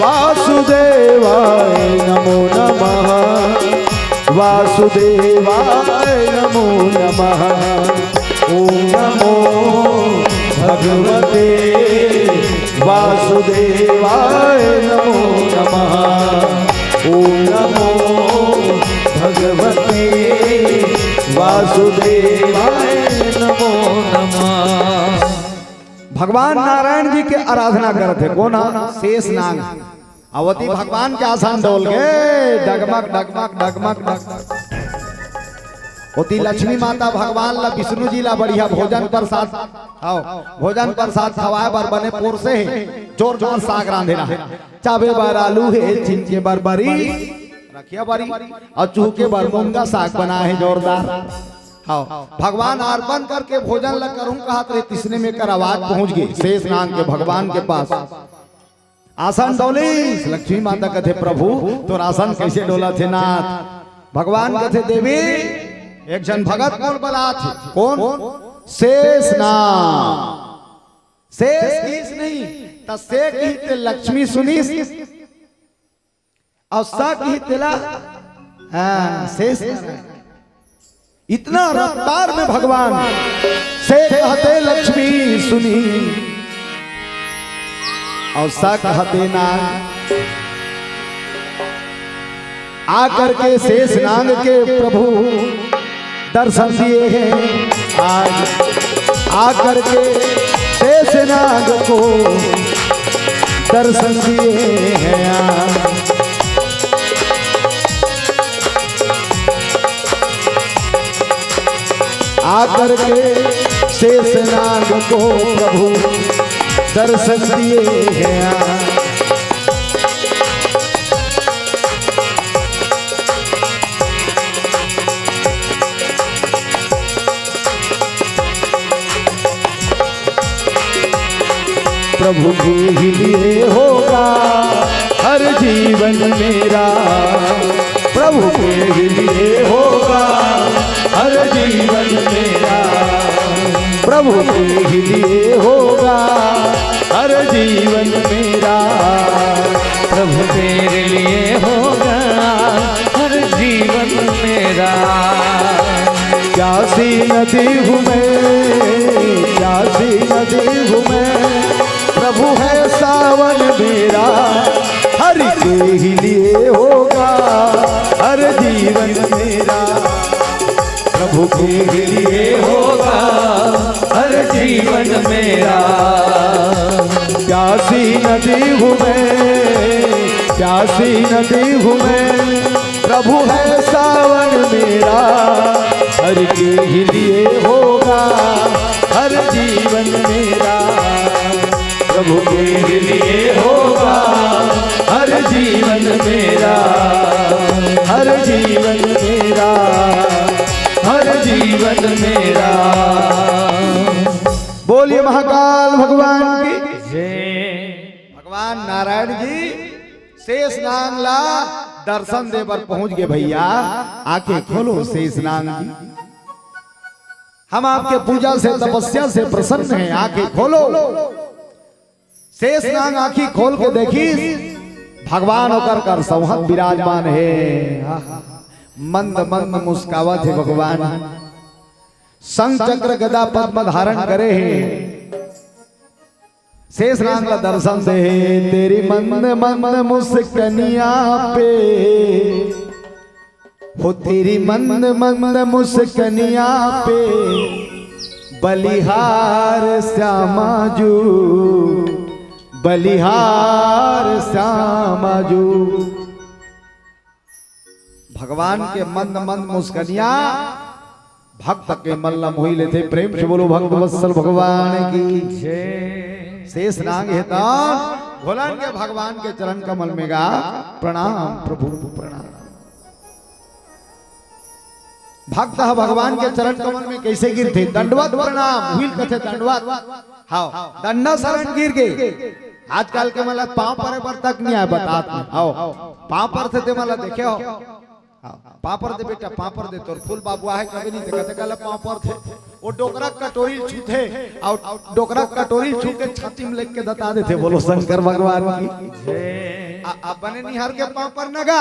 वासुदेवाय नमो नमः। वासुदेवाय नमो नमः। ओम नमो भगवते वासुदेवाय नमो नमः। ओम नमो भगवते वासुदेवाय नमो नमः। भगवान नारायण जी के आराधना करत हे। कोन ह? शेष नाग। अवती भगवान के आसन डोल गे, डगमग, डगमग, डगमग, डगमग। ओती लक्ष्मी माता भगवान ला, विष्णु जी ला बढ़िया भोजन प्रसाद, आओ, भोजन प्रसाद खवाए बर बने पोरसे हे, जोरदार साग रांधे रहा। चाबे बर आलू हे, छिंके बर बरी, रखिया बरी, अउ चूहके बर मुनगा साग बनाए हे जोरदार। हाँ, भगवान अर्पण करके भोजन ला करहूं कहत रहे, तिसने में कर आवाज पहुंच गे शेष नाग के भगवान के पास। आसन डोलिस, लक्ष्मी माता कथे, "प्रभु, तोर आसन कइसे डोलत हे नाथ?" भगवान कथे, "देवी, एक झन भगत मोर बलात हे।" कोन? शेष नाग। शेष किहिस नहीं, त से किहिस ते लक्ष्मी सुनिस, अउ स किहिस तेला, हाँ, शेष नारायण। इतना रफ्तार में भगवान से कहते लक्ष्मी सुनी, अउ स कहते नाग। आकर के शेष नाग के प्रभु दर्शन दिए हैं आज, आकर के शेष नाग को दर्शन दिए हैं आज। आकर के शेष नाग को प्रभु दर्शन दिए हैं आज। प्रभु के ही लिए होगा हर जीवन मेरा, प्रभु के ही लिए होगा हर जीवन मेरा, प्रभु के ही लिए होगा हर जीवन मेरा, प्रभु तेरे लिए होगा हर जीवन मेरा। प्यासी नदी हूँ मैं, प्यासी नदी हूँ मैं, प्रभु है सावन मेरा, हरि के ही लिए होगा हर जीवन मेरा, प्रभु के ही लिए होगा हर जीवन मेरा। प्यासी नदी हूँ मैं, प्यासी नदी हूँ मैं, प्रभु है सावन मेरा, हरि के ही लिए होगा हर जीवन मेरा, प्रभु के ही लिए होगा हर जीवन मेरा, हर जीवन मेरा, हर जीवन मेरा। बोलिए महाकाल भगवान की। जय। भगवान नारायण जी शेष नाग ला दर्शन दे बर पहुंच गए। भैया, आंखें खोलो शेष नाग जी, हम आपके पूजा से, तपस्या से प्रसन्न हैं, आंखें खोलो। शेष नाग आंखी खोल के देखिस, भगवान ओकर कर सौहत विराजमान हे। आहा, मंद मंद मुस्कावत हे भगवान, शंख चक्र गदा पद्म धारण करे हे। शेष नांग ला दर्शन दे हे तेरी मंद मंद मुस्कनिया पे, हो तेरी मंद मंद मुस्कनिया पे, बलिहार श्यामा जू, बलिहार श्यामा जू। भगवान के मंद मंद मुस्कनिया भक्त के मन ला मोही लेथे। प्रेम से बोलो भक्त वत्सल भगवान की। शेष नांग हे त घोलन के भगवान के चरण कमल में गा, प्रणाम प्रभु प्रणाम। भक्त ह भगवान के चरण कमल में कैसे गिरथे? दंडवत प्रणाम, हुइल कथे दंडवत। हाव, दंडा शरण गिर गे। आजकल के मन ला पाँव परे बर तक नहीं आय, बतात नहीं। हाव, पाँव परथे ते मन ला देखे हो? हाव, पाँव पर दे बेटा, पाँव पर दे, तोर फूल बाबू आहे कभी नहीं देखा, देखा ला पाँव परथे। वो डोकरा कटोरी छूथे, अउ डोकरा कटोरी छू के छाती में लेके दता देथे। बोलो शंकर भगवान की। आ, आ बने निहार के पाँव पर न गा।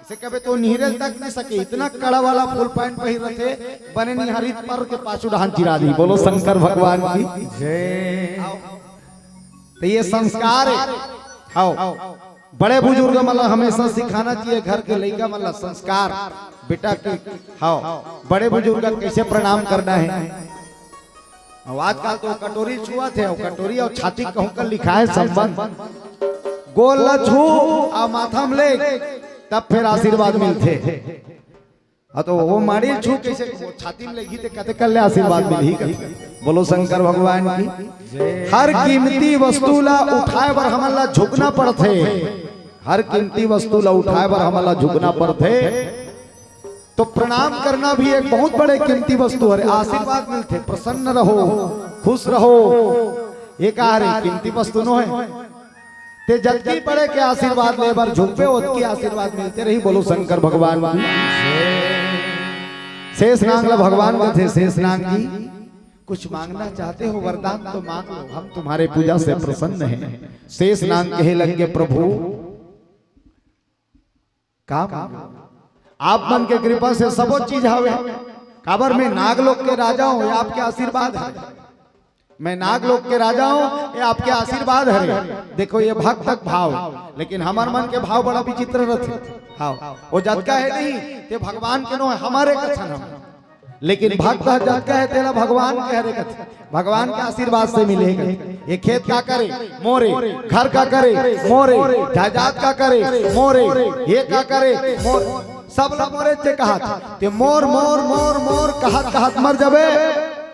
से कबे तो निहरे तक नहीं सके, इतना कड़ा वाला फुल पैंट पहिर रथे, बने निहारी पर के पाछू डहान चिरा दी। बोलो शंकर भगवान की। तो ये संस्कार है। हाव, बड़े बुजुर्ग मन ला हमेशा सिखाना चाहिए, घर के लइका मन ला संस्कार, बेटा के। हाव, बड़े बुजुर्ग ला कैसे प्रणाम करना है। अब आजकल तो कटोरी छुआथे, अउ कटोरी अउ छाती कहूँ कर लिखाय संबंध। गोड़ ला छू अउ माथा में ले, तब फिर आशीर्वाद मिलथे। हाँ, तो वो माड़ी छू कैसे, वो छाती में लेगी ते कते कर ले आशीर्वाद मिलही कथे। बोलो शंकर भगवान की। हर कीमती वस्तु ला उठाय बर हमन ला झुकना पड़थे। हर कीमती वस्तु ला उठाय बर हमन ला झुकना पड़थे। तो प्रणाम करना भी एक बहुत बड़े कीमती वस्तु हरे। आशीर्वाद मिलथे, प्रसन्न रहो, खुश रहो, ये का हरे, कीमती वस्तु नो है। ते जतकी बड़े के आशीर्वाद ले बर झुकबे, ओतकी आशीर्वाद मिलते रही। बोलो शंकर भगवान की। शेष नांग ला भगवान कथे, शेष नांग जी, कुछ मांगना चाहते हो वरदान तो मांग लो, हम तुम्हारे पूजा से प्रसन्न हैं। शेष नांग कहे लगे, प्रभु का मांगो? आप मन के कृपा से सबो चीज हवे। काबर मैं नागलोक के राजा हूँ, ये आपके आशीर्वाद है। मैं नागलोक के राजा हूँ, ये आपके आशीर्वाद हरे। देखो, ये भक्त के भाव, लेकिन हमर मन के भाव बड़ा विचित्र रथे। हाँ, वो जतका है नहीं, ते भगवान के नो है, हमरे कथन हम। लेकिन भक्त ह जतका है, तेला भगवान के हरे कथे, भगवान के आशीर्वाद से मिले कथे। ये खेत का करे? मोरे। घर का करे? मोरे। जायदाद का करे? मोरे। ये का करे? मोरे। सब ला मोरे ते कहत, ते मोर, मोर, मोर, मोर कहत, कहत मर जाबे।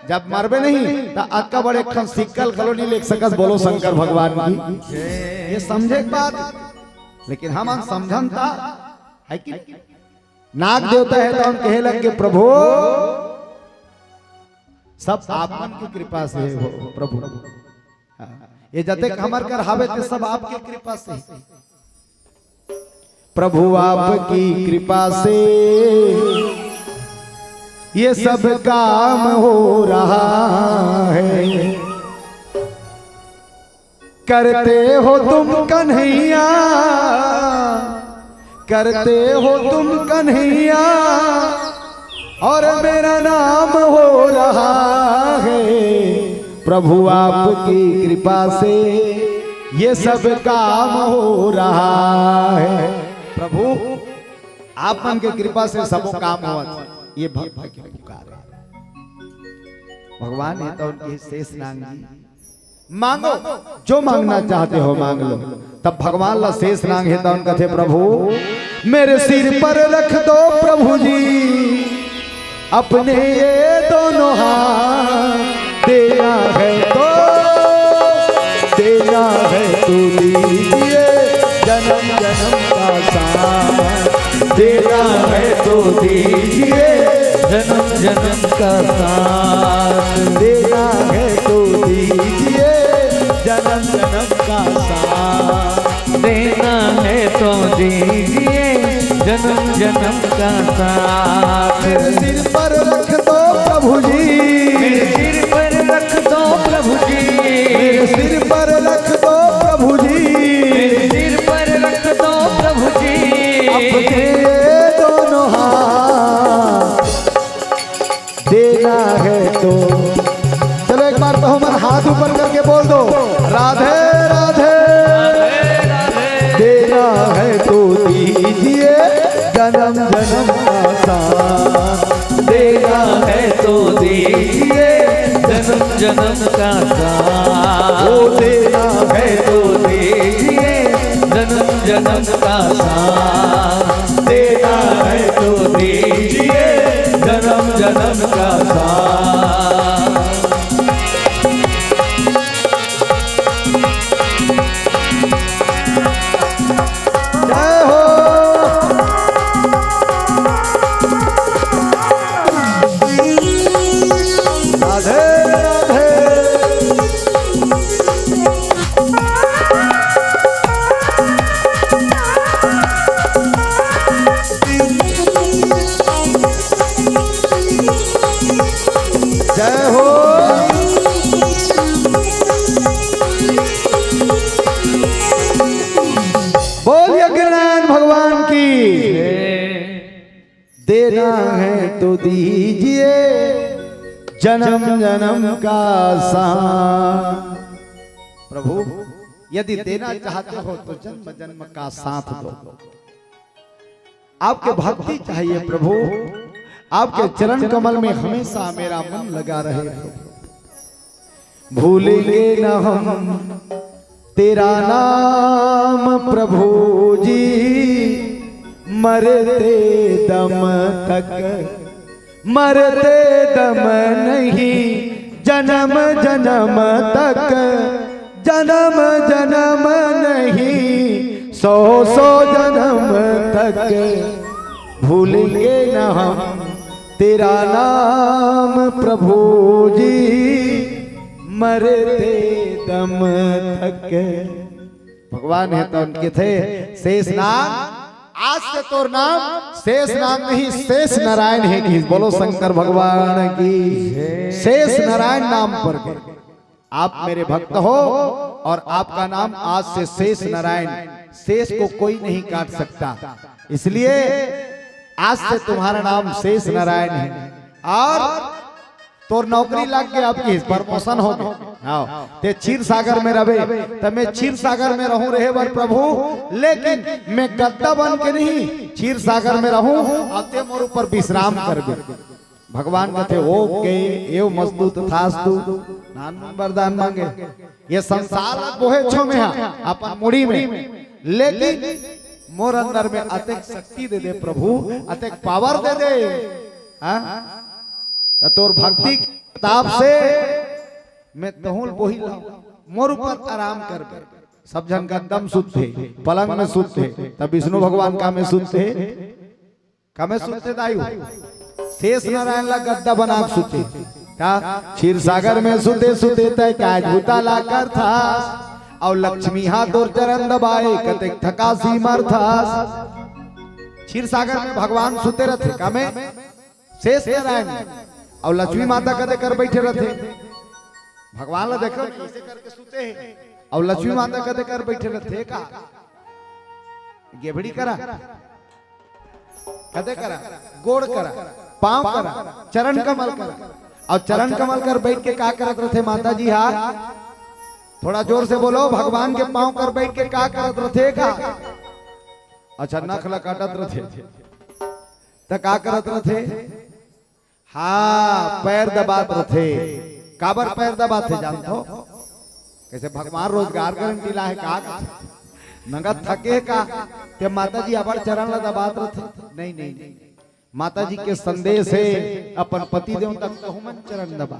जब मरबे नहीं, त अतका बड़े एक ठन सिक्का ल घलो नहीं लेग सकस। बोलो शंकर भगवान की। ये समझे के बात, लेकिन हमन समझन त है कि नाग देवता हे त हम कहे लग के, प्रभु, सब आप मन के कृपा से हो प्रभु। हाँ, ये जतेक हमर कर हावे ते सब आपके कृपा से। प्रभु आपकी कृपा से ये सब काम हो रहा है। करते हो तुम कन्हैया, करते हो तुम कन्हैया, और मेरा नाम हो रहा है। प्रभु आपकी कृपा से ये सब काम हो रहा है। प्रभु आप मन के कृपा से सबो काम होवत। ये भक्त के पुकार है। भगवान हे त उनके शेष नांग जी। मांगो, जो मांगना चाहते हो मांग लो। तब भगवान ला शेष नांग हे त उन कथे, प्रभु, मेरे सिर पर रख दो प्रभु जी अपने ये दोनों हाथ। देना है तो, देना है तो दीजिए जन्म जन्म का साथ। देना है तो दीजिए जन्म जन्म का साथ। देना है तो दीजिए जन्म जन्म का साथ। देना है तो दीजिए जन्म जन्म का साथ। मेरे सिर पर रख दो प्रभु जी, मेरे सिर पर रख दो प्रभु जी, मेरे सिर पर रख दो प्रभु जी, मेरे सिर पर रख दो प्रभु जी। अपने ये दोनों हाथ देना है तो, चलो एक बार कहो, मन हाथ ऊपर करके बोल दो, राधे राधे। देना है तो दीजिए जन्म जन्म का साथ। देना है तो दीजिए जन्म जन्म का साथ। वो देना है तो दीजिए जन्म जन्म का साथ। देना है तो दीजिए जन्म जन्म का साथ। जय हो। राधे राधे। जय हो। बोल यज्ञनारायण भगवान की। देना है तो दीजिए जन्म जन्म का साथ। प्रभु, यदि देना चाहते हो तो जन्म जन्म का साथ दो। आपके भक्ति चाहिए प्रभु, आपके चरण कमल में हमेशा मेरा मन लगा रहे प्रभु। भूलेंगे न हम तेरा नाम प्रभु जी, मरते दम तक, मरते दम नहीं, जन्म जन्म तक, जन्म जन्म नहीं, सौ सौ जन्म तक भूलेंगे न हम तेरा नाम प्रभु जी, मरते दम तक। भगवान हे तो उनके थे शेष नाग। आज से तोर नाम शेष नाग नहीं, शेष नारायण हे। कि बोलो शंकर भगवान की। शेष नारायण नाम पर के आप मेरे भक्त हो और आपका नाम आज से शेष नारायण, शेष को कोई नहीं काट सकता। इसलिए आज से तुम्हारा नाम शेष नारायण है। और तोर नौकरी लग गया, आपकी प्रमोशन हो गया। हाँ, ते क्षीर सागर में रहे, त मैं क्षीर सागर में रहूं रहे बर प्रभु, लेकिन मैं गद्दा बन के नहीं, क्षीर सागर में रहूं, अब ते मोर ऊपर विश्राम करबे। भगवान कथे, "ओके, एव मस्तु तथास्तु।" नान वरदान मांगे, ये संसार ला बोहे छो में हा, अपन मुड़ी में, लेकिन मोर अंदर में अतेक शक्ति दे दे प्रभु, अतेक पावर दे दे। हाँ? त तोर भक्ति के प्रताप से मैं तहूं ल बोही लाऊं, मोर ऊपर आराम कर। सब झन गद्दा म सुतथे, पलंग में सुतथे, तब विष्णु भगवान का में सुतथे, का में सुतथे दाई हो? शेष नारायण ला गद्दा बना के सुते। का? क्षीर सागर में सुते सुते तय काज बुता ला करथास, अउ लक्ष्मी हा तोर चरण दबाए, कतेक थकासी मरथास। क्षीर सागर में भगवान सुते रथे, का में? शेष नारायण। अउ लक्ष्मी माता कदे कर बैठे रथे। भगवान ला देखो, कैसे करके सुते हे। अउ लक्ष्मी माता कदे कर बैठे रथे का? गेभड़ी करा, कदे करा, गोड़ करा, पांव करा, चरण कमल करा। अउ चरण कमल कर बैठ के का करत रथे माता जी हा? थोड़ा जोर से बोलो, भगवान के पांव कर बैठ के का करत रथे का? अच्छा, नख ला काटत रथे। त का करत रथे? हाँ, पैर दबात रथे। काबर पैर दबात हे जानथो? कइसे भगवान रोजगार गारंटी ला हे का? नंगत थके का? ते माता जी अबर चरण ला दबात रथे? नहीं, नहीं, नहीं। माता जी के संदेश हे, अपन पति देव तक तहु मन चरण दबा।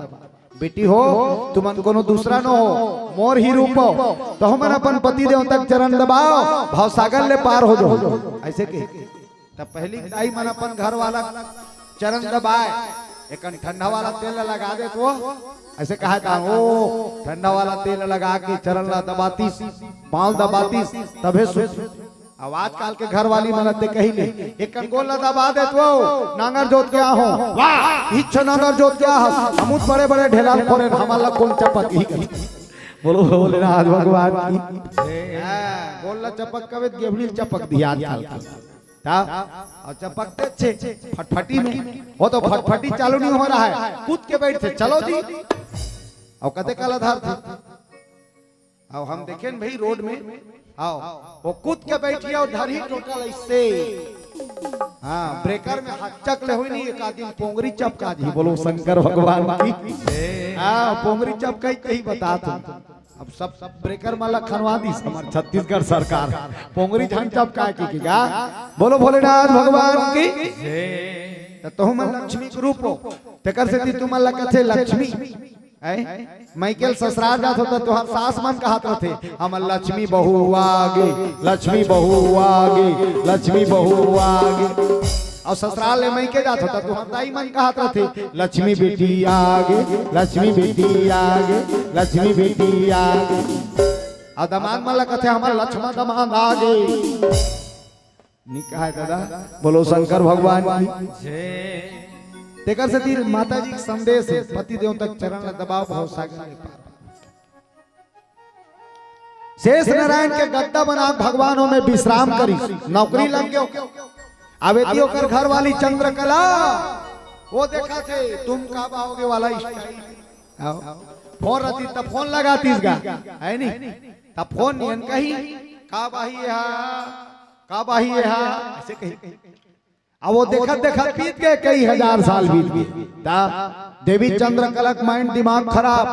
बेटी हो, तुमन कोनो दूसरा न हो, मोर ही रूप हो। तहु मन अपन पति देव तक चरण दबाओ, भवसागर ले पार हो जाओ। ऐसे के तब पहिली दाई मन अपन घर वाला चरण दबाए, एकन ठंडा वाला तेल ला लगा देत वो। ऐसे कहा था, ओ ठंडा वाला तेल लगा के चरण ला दबातीस, पांव दबातीस, तभे सुध। अब आजकल के घर वाली मन ते कही ले, एकन गोड़ ला दबा देत वो, नांगर जोत के आहो। वाह, इच्छो नांगर जोत के आहो। हमू त बड़े बड़े ढेला ल फोरे, हमन ला कोन चपक ही कही। बोलो भोलेनाथ भगवान की। हाँ, गोड़ ला चपक कबे त गेभड़ी ल चपक दिही आजकल। ता? अउ चपकते छे फटफटी में। वो तो फटफटी चालू नहीं हो रहा है, कूद के बैठथे, चलो जी। अउ कते काला धरथे। अउ हम देखेन भाई रोड में, अउ वो कूद के बैठी अउ धरही टोटल ऐसे। हाँ, ब्रेकर में हच्चक ले होई नहीं, एक आदमी पोंगरी चपका जी, बोलो शंकर भगवान की। हाँ, पोंगरी चपका ही कहीं बता तुम। अब सब, सब ब्रेकर मन ला खनवा दिस हमर छत्तीसगढ़ सरकार। पोंगरी झन चपका के, के गा। बोलो भोलेनाथ भगवान की। त तहु मन लक्ष्मी के रूप हो, तेकर सेती तुमन ला कथे लक्ष्मी। हैं? माइकल ससुराल जात होता, तुहर सास मन कहत रथे, "हमर लक्ष्मी बहू आगे, लक्ष्मी बहू आगे, लक्ष्मी बहू आगे।" अउ ससुराल ले माइके जात होता, तुहर दाई मन कहत रथे, "लक्ष्मी बेटी आगे, लक्ष्मी बेटी आगे, लक्ष्मी बेटी आगे।" अउ दमाद मन ला कथे, "हमर लक्ष्मा दमाद आगे।" निकाय दादा, बोलो शंकर भगवान की। तेकर सेती माता जी के संदेश हे, पति देव तक चरण ला दबाव, भव सागर ले पार। शेष नारायण के गद्दा बना भगवान ओमे विश्राम करी, नौकरी लग गयो। अब एती ओकर घर वाली चंद्रकला, वो देखथे, "तुम कब आओगे" वाला स्टाइल। आओ। फोन रहती त फोन लगातीस गा, है नी? त फोन नियन कही, "कब आही हा, कब आही हा?" ऐसे कही। अब वो देखत देखत बीत गए, कई हजार साल बीत गए। त देवी चंद्रकला के माइंड, दिमाग खराब,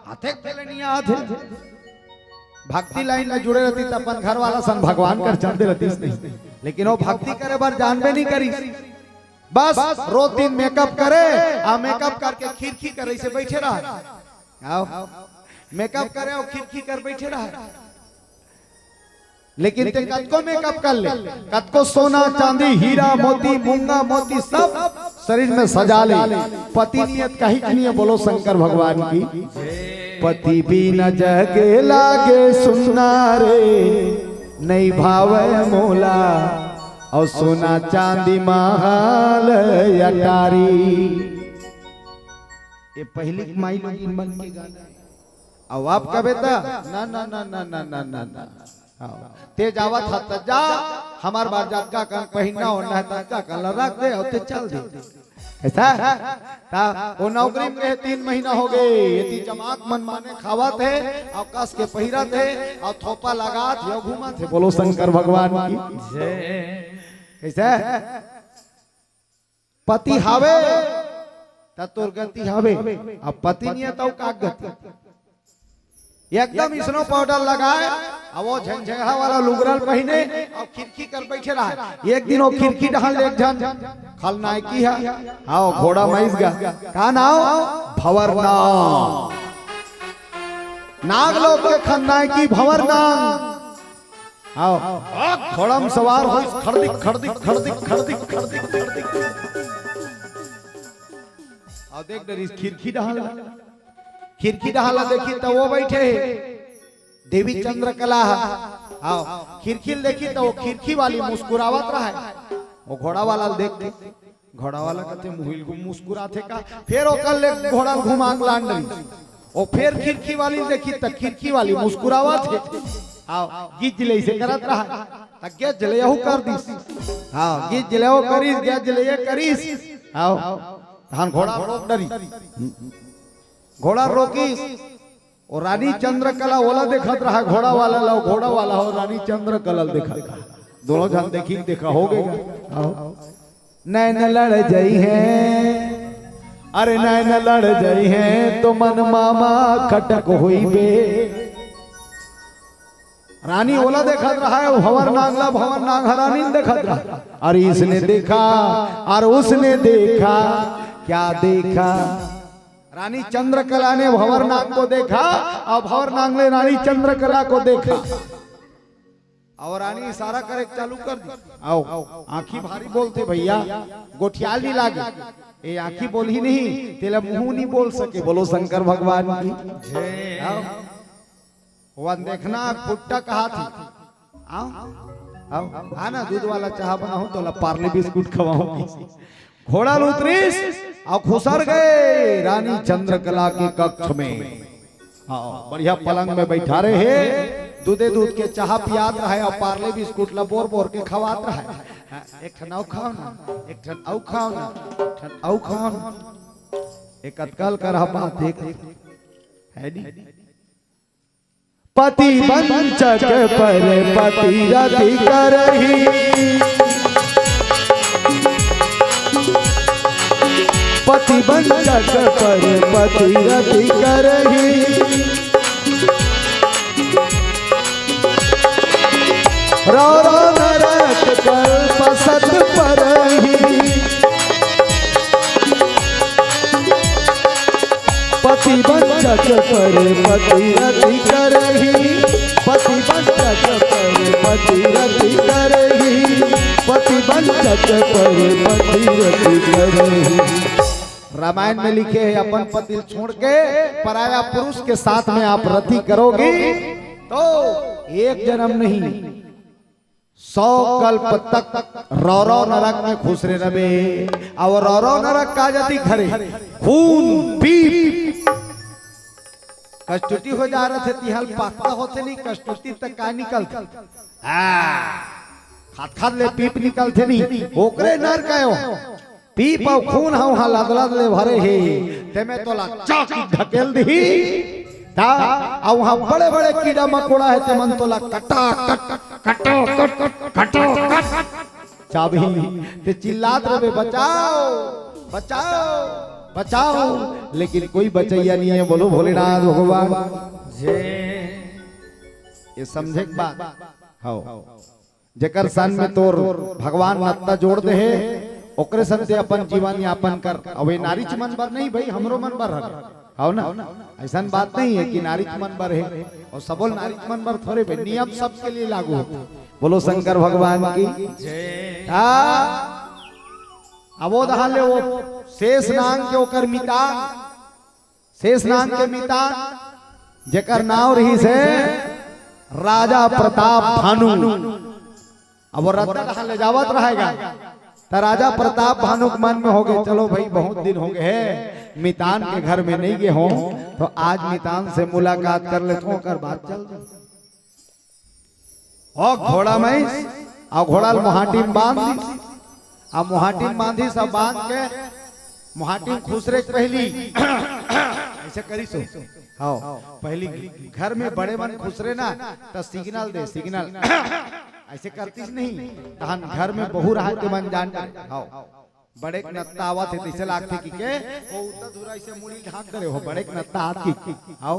आथे के पहले नहीं आथे। भक्ति लाइन में जुड़े रहती त अपन घर वाला सन भगवान कर चल दे रहतीस नहीं, लेकिन वो भक्ति करे बर जानबे नहीं करी। बस रोज दिन मेकअप करे, आ मेकअप करके खिड़की कर ऐसे बैठे रहा। आओ, मेकअप करे अउ खिड़की कर बैठे रहा। लेकिन ते कतको मेकअप कर ले, कतको सोना, चांदी, हीरा, मोती, मूंगा, मोती सब शरीर में सजा ले, पति नियत कहीं के नहीं है, बोलो शंकर भगवान की। पति बिना जग लागे सुन्ना रे, नहीं भावे मोला, अउ सोना चांदी महल अटारी। ये पहिली के माई लोगिन मन के गाना हे। अउ आप कबे त, "ना, ना, ना।" हाँ। ते जावत हस त जा, हमर बर जतका कन पहिनना ओढ़ना हे, ततका कन ल रख दे, अउ ते चल दे। ऐसा? ता, वो नौकरी में रहे, तीन महीना हो गए, एती जमात मन माने खावत हे, अउ कस के पहिरत हे, अउ थोपा लगात हे, अउ घूमत हे। बोलो शंकर भगवान की। कैसे? पति हावे, त तोर गति हावे। अब पति नहीं है, त का गति? एकदम स्नो पाउडर लगाए, अब वो झंझेहा वाला लुगरा ल पहिने, अउ खिड़की कर बैठे रहा। एक दिन वो खिड़की डहन ले एक झन खलनायकी है, हाँ, वो घोड़ा म आइस गा। का नाव? भंवर नांग। नागलोक के खलनायकी भंवर नांग। आओ। घोड़ा म सवार होइस, खड़दिक, खड़दिक, खड़दिक, खड़दिक, खड़दिक, खड़दिक। अउ देख डरिस खिड़की डहन ला। खिड़की डहन ला देखी त वो बैठे हे। देवी चंद्रकला ह। आओ। खिड़की ल देखी त वो खिड़की वाली मुस्कुरावत रहय। वो घोड़ा वाला ल देख के। घोड़ा वाला कथे, "मुहिल घुम मुस्कुराथे का?" फेर ओकर ले घोड़ा ल घुमा के लान डरिस। ओ फेर खिड़की वाली ल देखी त खिड़की वाली मुस्कुरावत हे। आओ, गिज्ज ले ऐसे करत रहय। त गिज्ज ले यहू कर दिस। हाँ, गिज्ज ले वो करिस, गिज्ज ले ये करिस। आओ, तहन घोड़ा रोक डरिस। घोड़ा रोकिस। ओ रानी चंद्रकला ओला देखत रहय, घोड़ा वाला ला, ओ घोड़ा वाला हो रानी चंद्रकला ल देखत रहय। दोनों झन देखी, देखा हो गे गा। आओ। नैन लड़ जइहैं, अरे नैन लड़ जइहैं, तो मन मामा खटक होइबे। रानी ओला देखत रहय, भंवर नांग ला, भंवर नांग ह रानी ल देखत रहय। अरे इसने देखा, अरे उसने देखा, क्या देखा? रानी चंद्रकला ने भंवर नांग को देखा, अउ भंवर नांग ने रानी चंद्रकला को देखा। अउ रानी इशारा करे के चालू कर दिस। आओ, आंखी भारी बोलथे भइया, गोठियाय ल नहीं लागे। ए आंखी बोलही नहीं, तेला मुंह नहीं बोल सके। बोलो शंकर भगवान की। आओ। ओला देखना, खुट्टा कहाथे। आओ, आओ, आ ना, दूध वाला चाहा बनाहूं, तोला पार्ले बिस्कुट खवाहूं। घोड़ा ल उतरिस, अउ खुसर गे रानी चंद्रकला के कक्ष में। हाँ, बढ़िया पलंग में बइठारे हे, दूधे दूध के चाहा पियात रहय अउ पार्ले बिस्कुट ला बोर बोर के खवात रहय। हाँ, एक ठन अउ खाव ना, एक ठन अउ खाव ना, एक ठन अउ खाव ना। एक अतका ल करहा बात देख। है नी? पति वंचक पर पति रति करही। पति वंचक पर पति रति करही। रौरव नरक कल्प सत परही। पति वंचक पर पति रति करही। पति वंचक पर पति रति करही। पति वंचक पर पति रति करही। रामायण में लिखे हे, अपन पति ल छोड़ के पराया पुरुष के साथ में आप रति करोगी तो एक जन्म नहीं, सौ कल्प तक रौरव नरक में खुसरे रबे। अउ रौरव नरक का जाति घरे खून पीप कस्तुती हो जा रथे, तिहाल पाकता होथे नहीं, कस्तुती तक का निकलथे? हाँ, खात खात ले पीप निकलथे नहीं, ओकरे नरक आयो। पीप अउ खून ह उहाँ लदलद ले भरे हे, तेमे तोला चाकी ढकेल दिही। ता, अउ उहाँ बड़े-बड़े कीड़ा मकोड़ा हे, तेमन तोला कटा कट, कटा कट, कटा कट चाबही। ते चिल्लात रहे, "बचाओ, बचाओ, बचाओ," लेकिन कोई बचैया नहीं है। बोलो भोलेनाथ भगवान। ये समझे के बात? हाँ। जेकर सन में तोर भगवान नत्ता जोड़ दे हे, ओकरे सन ते अपन जीवन यापन कर। अब ये नारीच मन बर नहीं भाई, हमरो मन बर हर, हव ना? ऐसन बात नहीं है कि नारीच मन बर हे, अउ सबो नारीच मन बर थोरे बे, नियम सबके लिए लागू होथे। बोलो शंकर भगवान की। हाँ, अब वो दहा ले वो शेष नांग के ओकर मितान, शेष नांग के मितान, जेकर नाव रहिस हे राजा प्रताप भानु। अब वो रद्दा डहान ले जावत रहेगा, त राजा प्रताप भानु के मन में होगे, "चलो भाई, बहुत दिन होगे हे, मितान के घर में नहीं गे हों, तो आज मितान से मुलाकात कर लेथों, ओकर बाद चल देथों।" ओ घोड़ा में, अउ घोड़ा ल मुहाटी में बांध दिस। अब मुहाटी में बांधिस, सब बांध के मुहाटी में खुसरे के पहिली ऐसे करिस हो। हाँ, पहिली घर में बड़े मन खुसरे ना, त सिग्नल दे, सिग्नल। ऐसे करतिस नहीं, तहन घर में बहू रहा के मन जान डरे। हाँ, बड़े के नत्ता आवत हे, तइसे लागथे कि के, वो उतना दूर ऐसे मुड़ी ढांक करे हो, बड़े के नत्ता आत कि। हाँ,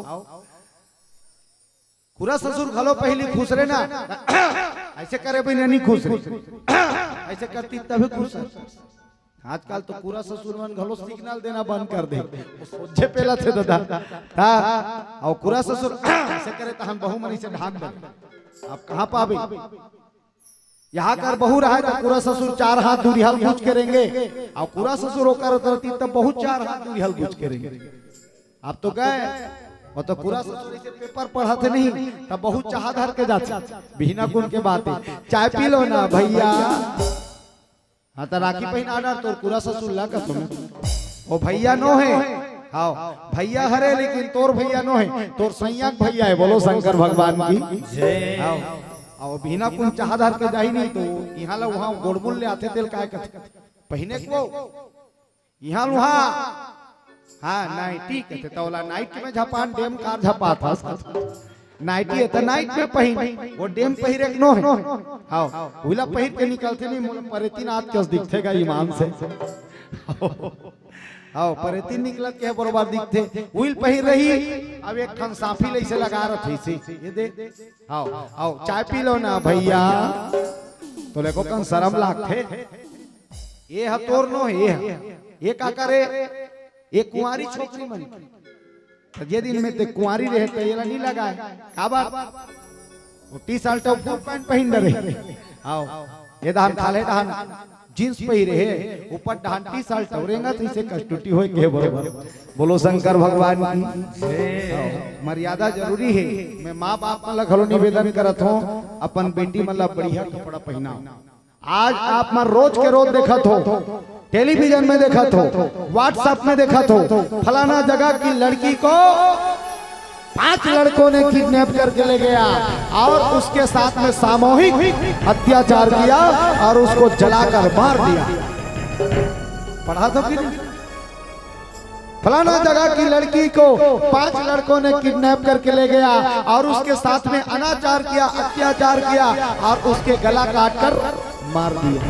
खुरा ससुर घलो पहिली खुसरे ना, ऐसे करे बिना नहीं खुसरे, ऐसे करतिस तभी खुसरे। आजकल तो खुरा ससुर मन घलो सिग्नल देना बंद कर दे, वो सोझे पेलथे दादा। हाँ, अउ खुरा ससुर ऐसे करे तहन बहू मन ऐसे ढांक दे। अब कहाँ पाबे? यहाँ कर बहू रहा तो खुरा ससुर चार हाथ दूरिहा ल गुज के रेंगे, अउ खुरा ससुर ओकर तरती तब बहू चार हाथ दूरिहा ल गुज के रेंगे। अब तो गए, वो तो खुरा ससुर ऐसे पेपर पढ़ाथे नहीं, तब बहू चाहा धर के जाथे, बिहना कुन के बात हे, "चाय पी लो ना भैया।" हाँ, त राखी पहिना डार तोर खुरा ससुर ला कसम। ओ भैया नो हे, हाँ, भैया हरे लेकिन तोर भैया नो हे, तोर सैया के भैया हे। बोलो शंकर भगवान की। जय। हाँ, अउ बिहना कुन चाहा धर के जाही नहीं तो इहाँ ला उहाँ गोड़मुल ले आथे तेल काय कथे। पहिने को इहाँ ल उहाँ, हाँ, नाइटी कथे, त ओला नाइट में झपान, डेम कार झपात हस। नाइटी हे त नाइट में पहिन, वो डेम पहिरे के नो हे। हाँ, उइला पहिर के निकलथे नहीं, मोला परेतीन आत कस दिखथे गा ईमान से। हाँ, परेतीन निकलत के बरोबर दिखथे। उइल पहिर रही, अब एक ठन साफी ल ऐसे लगा रथे ऐसे, ये दे। हाँ, हाँ, चाय पी लो ना भैया। तोला एको कन शरम लागथे। ये ह तोर नो हे, ये ह। ये का करे? ये कुंवारी छोकरी मन के। त जे दिन में ते कुंवारी रहे, त येला नहीं लगाए। काबर? वो टी शर्ट अउ फुल पैंट पहिन डरे। आओ, ये दहन खाल्हे दहन जींस पहिरे हे, ऊपर डहन टी शर्ट अउ रेंगत हे, इसे कस्तूरी होय के बरोबर। बोलो शंकर भगवान की। आओ, मर्यादा जरूरी हे। मैं माँ बाप मन ला घलो निवेदन करत हों, अपन बेटी मन ला बढ़िया कपड़ा पहिनाओ। आज आप मन रोज के रोज देखत हो, टेलीविजन में देखत हो, WhatsApp में देखत हो, फलाना जगह की लड़की को पांच लड़कों ने किडनैप करके ले गया और उसके साथ में सामूहिक अत्याचार किया और उसको जलाकर मार दिया। पढ़ा तो कि नहीं? फलाना जगह की लड़की को पांच लड़कों ने किडनैप करके ले गया और उसके साथ में अनाचार किया, अत्याचार किया और उसके गला काट कर मार दिया।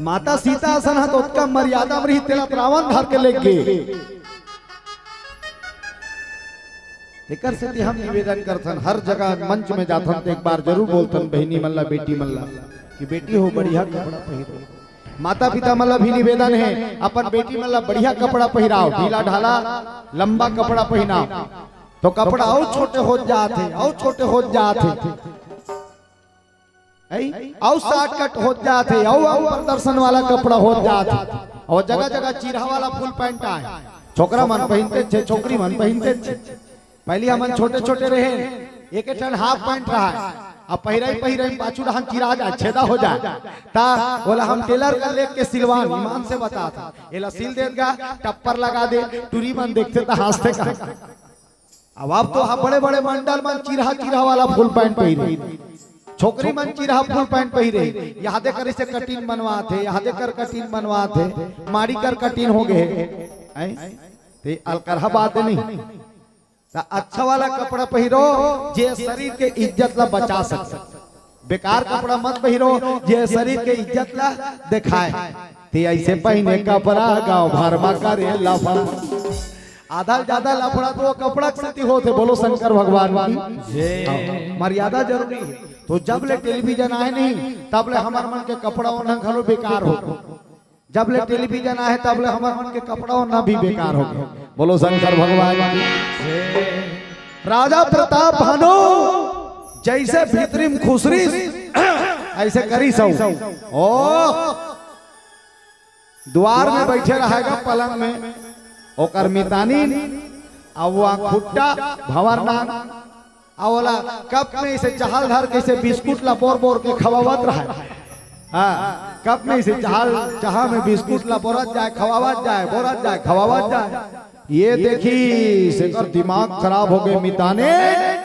माता सीता असन ह तो ओतका मर्यादा म रही, तेला त रावण धर के ले गे। तेकर सेती हम निवेदन करथन, हर जगह मंच में जाथन त एक बार जरूर बोलथन बहिनी मन ला, बेटी मन ला कि बेटी हो, बढ़िया कपड़ा पहिरो। माता पिता मन ला भी निवेदन हे, अपन बेटी मन ला बढ़िया कपड़ा पहिराव, ढीला ढाला लंबा कपड़ा पहिनाव, तो कपड़ा अउ छोटे होत जात हे, अउ छोटे होत जात हे। अउ शॉर्टकट होत जात हे, अउ, अउ प्रदर्शन वाला कपड़ा होत जात हे, अउ जगह जगह चिरहा वाला फुल पैंट आय, छोकरा मन पहिनते थे, छोकरी मन पहिनते थे। पहली हमन छोटे छोटे रहे, एक ठन हाफ पैंट रहय, अब पहिरई पहिरई पाछू डहन चिरा जाय, छेदा हो जाय, त ओला हम टेलर कर लेग के सिलवान, ईमान से बतात हंव, एला सिल देत गा, टप्पर लगा दे, टुरी मन देखथे त हंसथे का। अब, अब तो ह बड़े बड़े मंडल मन चिरहा चिरहा वाला फुल पैंट पहिरे, छोकरी मन चिरहा फुल पैंट पहिरे, एदे कर अइसे कटिंग बनवात हे, एदे कर कटिंग बनवात हे, माड़ी कर कटिंग हो गे हे। हैं? ते अलकरहा बात नहीं। त अच्छा वाला कपड़ा पहिरो, जे शरीर के इज्जत ला बचा सके। बेकार कपड़ा मत पहिरो, जे शरीर के इज्जत ला देखाय। ते अइसे पहिने कपड़ा, गांव भर म करे लफड़ा। आधा ले जादा लफड़ा तो वो कपड़ा के सेती होत हे, बोलो शंकर भगवान की। जय। हाँ, मर्यादा जरूरी हे। तो जब ले टेलीविजन आय नहीं, तब ले हमर मन के कपड़ा ओढ़ना घलो बेकार हो गे। जब ले टेलीविजन आय हे, तब ले हमर मन के कपड़ा ओढ़ना भी बेकार हो गे। बोलो शंकर भगवान की। राजा प्रताप भानु जइसे भीतरी म खुसरिस, अइसे करिस हव। ओ, दुवार में बइठे रहय गा पलंग में, ओकर मितानिन, अउ वो खुट्टा भंवर नांग, अउ ओला कप में अइसे चहा ल धर के अइसे बिस्कुट ला बोर बोर के खवावत रहय। हाँ, कप में अइसे चहा, चहा में बिस्कुट ला बोरत जाय, खवावत जाय, बोरत जाय, खवावत जाय। ये देखिस, एकर दिमाग खराब हो गे मितानिन।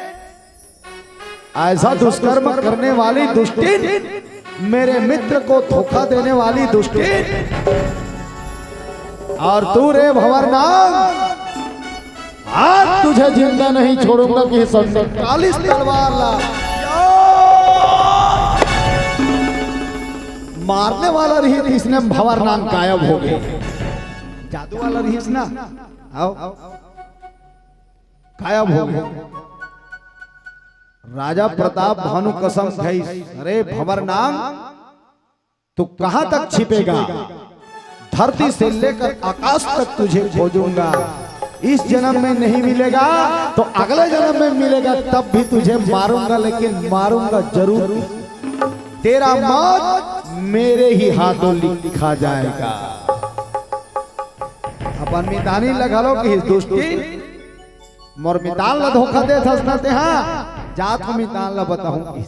ऐसा दुष्कर्म करने वाली दुष्टिन, मेरे मित्र को धोखा देने वाली दुष्टिन, और तू रे भंवर नांग, आज तुझे जिंदा नहीं छोड़ूंगा कि संदूक कालिस तलवार ला। मारने वाला रहिस, इसने भंवर नांग गायब हो गे। जादू वाला रहिस ना, अउ गायब हो गे। राजा प्रताप भानु कसम खाइस, अरे भंवर नांग, तू कहां तक छिपेगा? धरती से लेकर आकाश तक तुझे खोजूंगा। इस जन्म में नहीं मिलेगा तो अगले जन्म में मिलेगा, तब भी तुझे मारूंगा, लेकिन मारूंगा जरूर। तेरा मौत मेरे ही हाथों लिखा जाएगा। अपन मितानिन ला घलो कहिस, दुष्टिन, मोर मितान ला धोखा देत हस ना तेहा, जात हंव मितान ला बताहूं कहिस।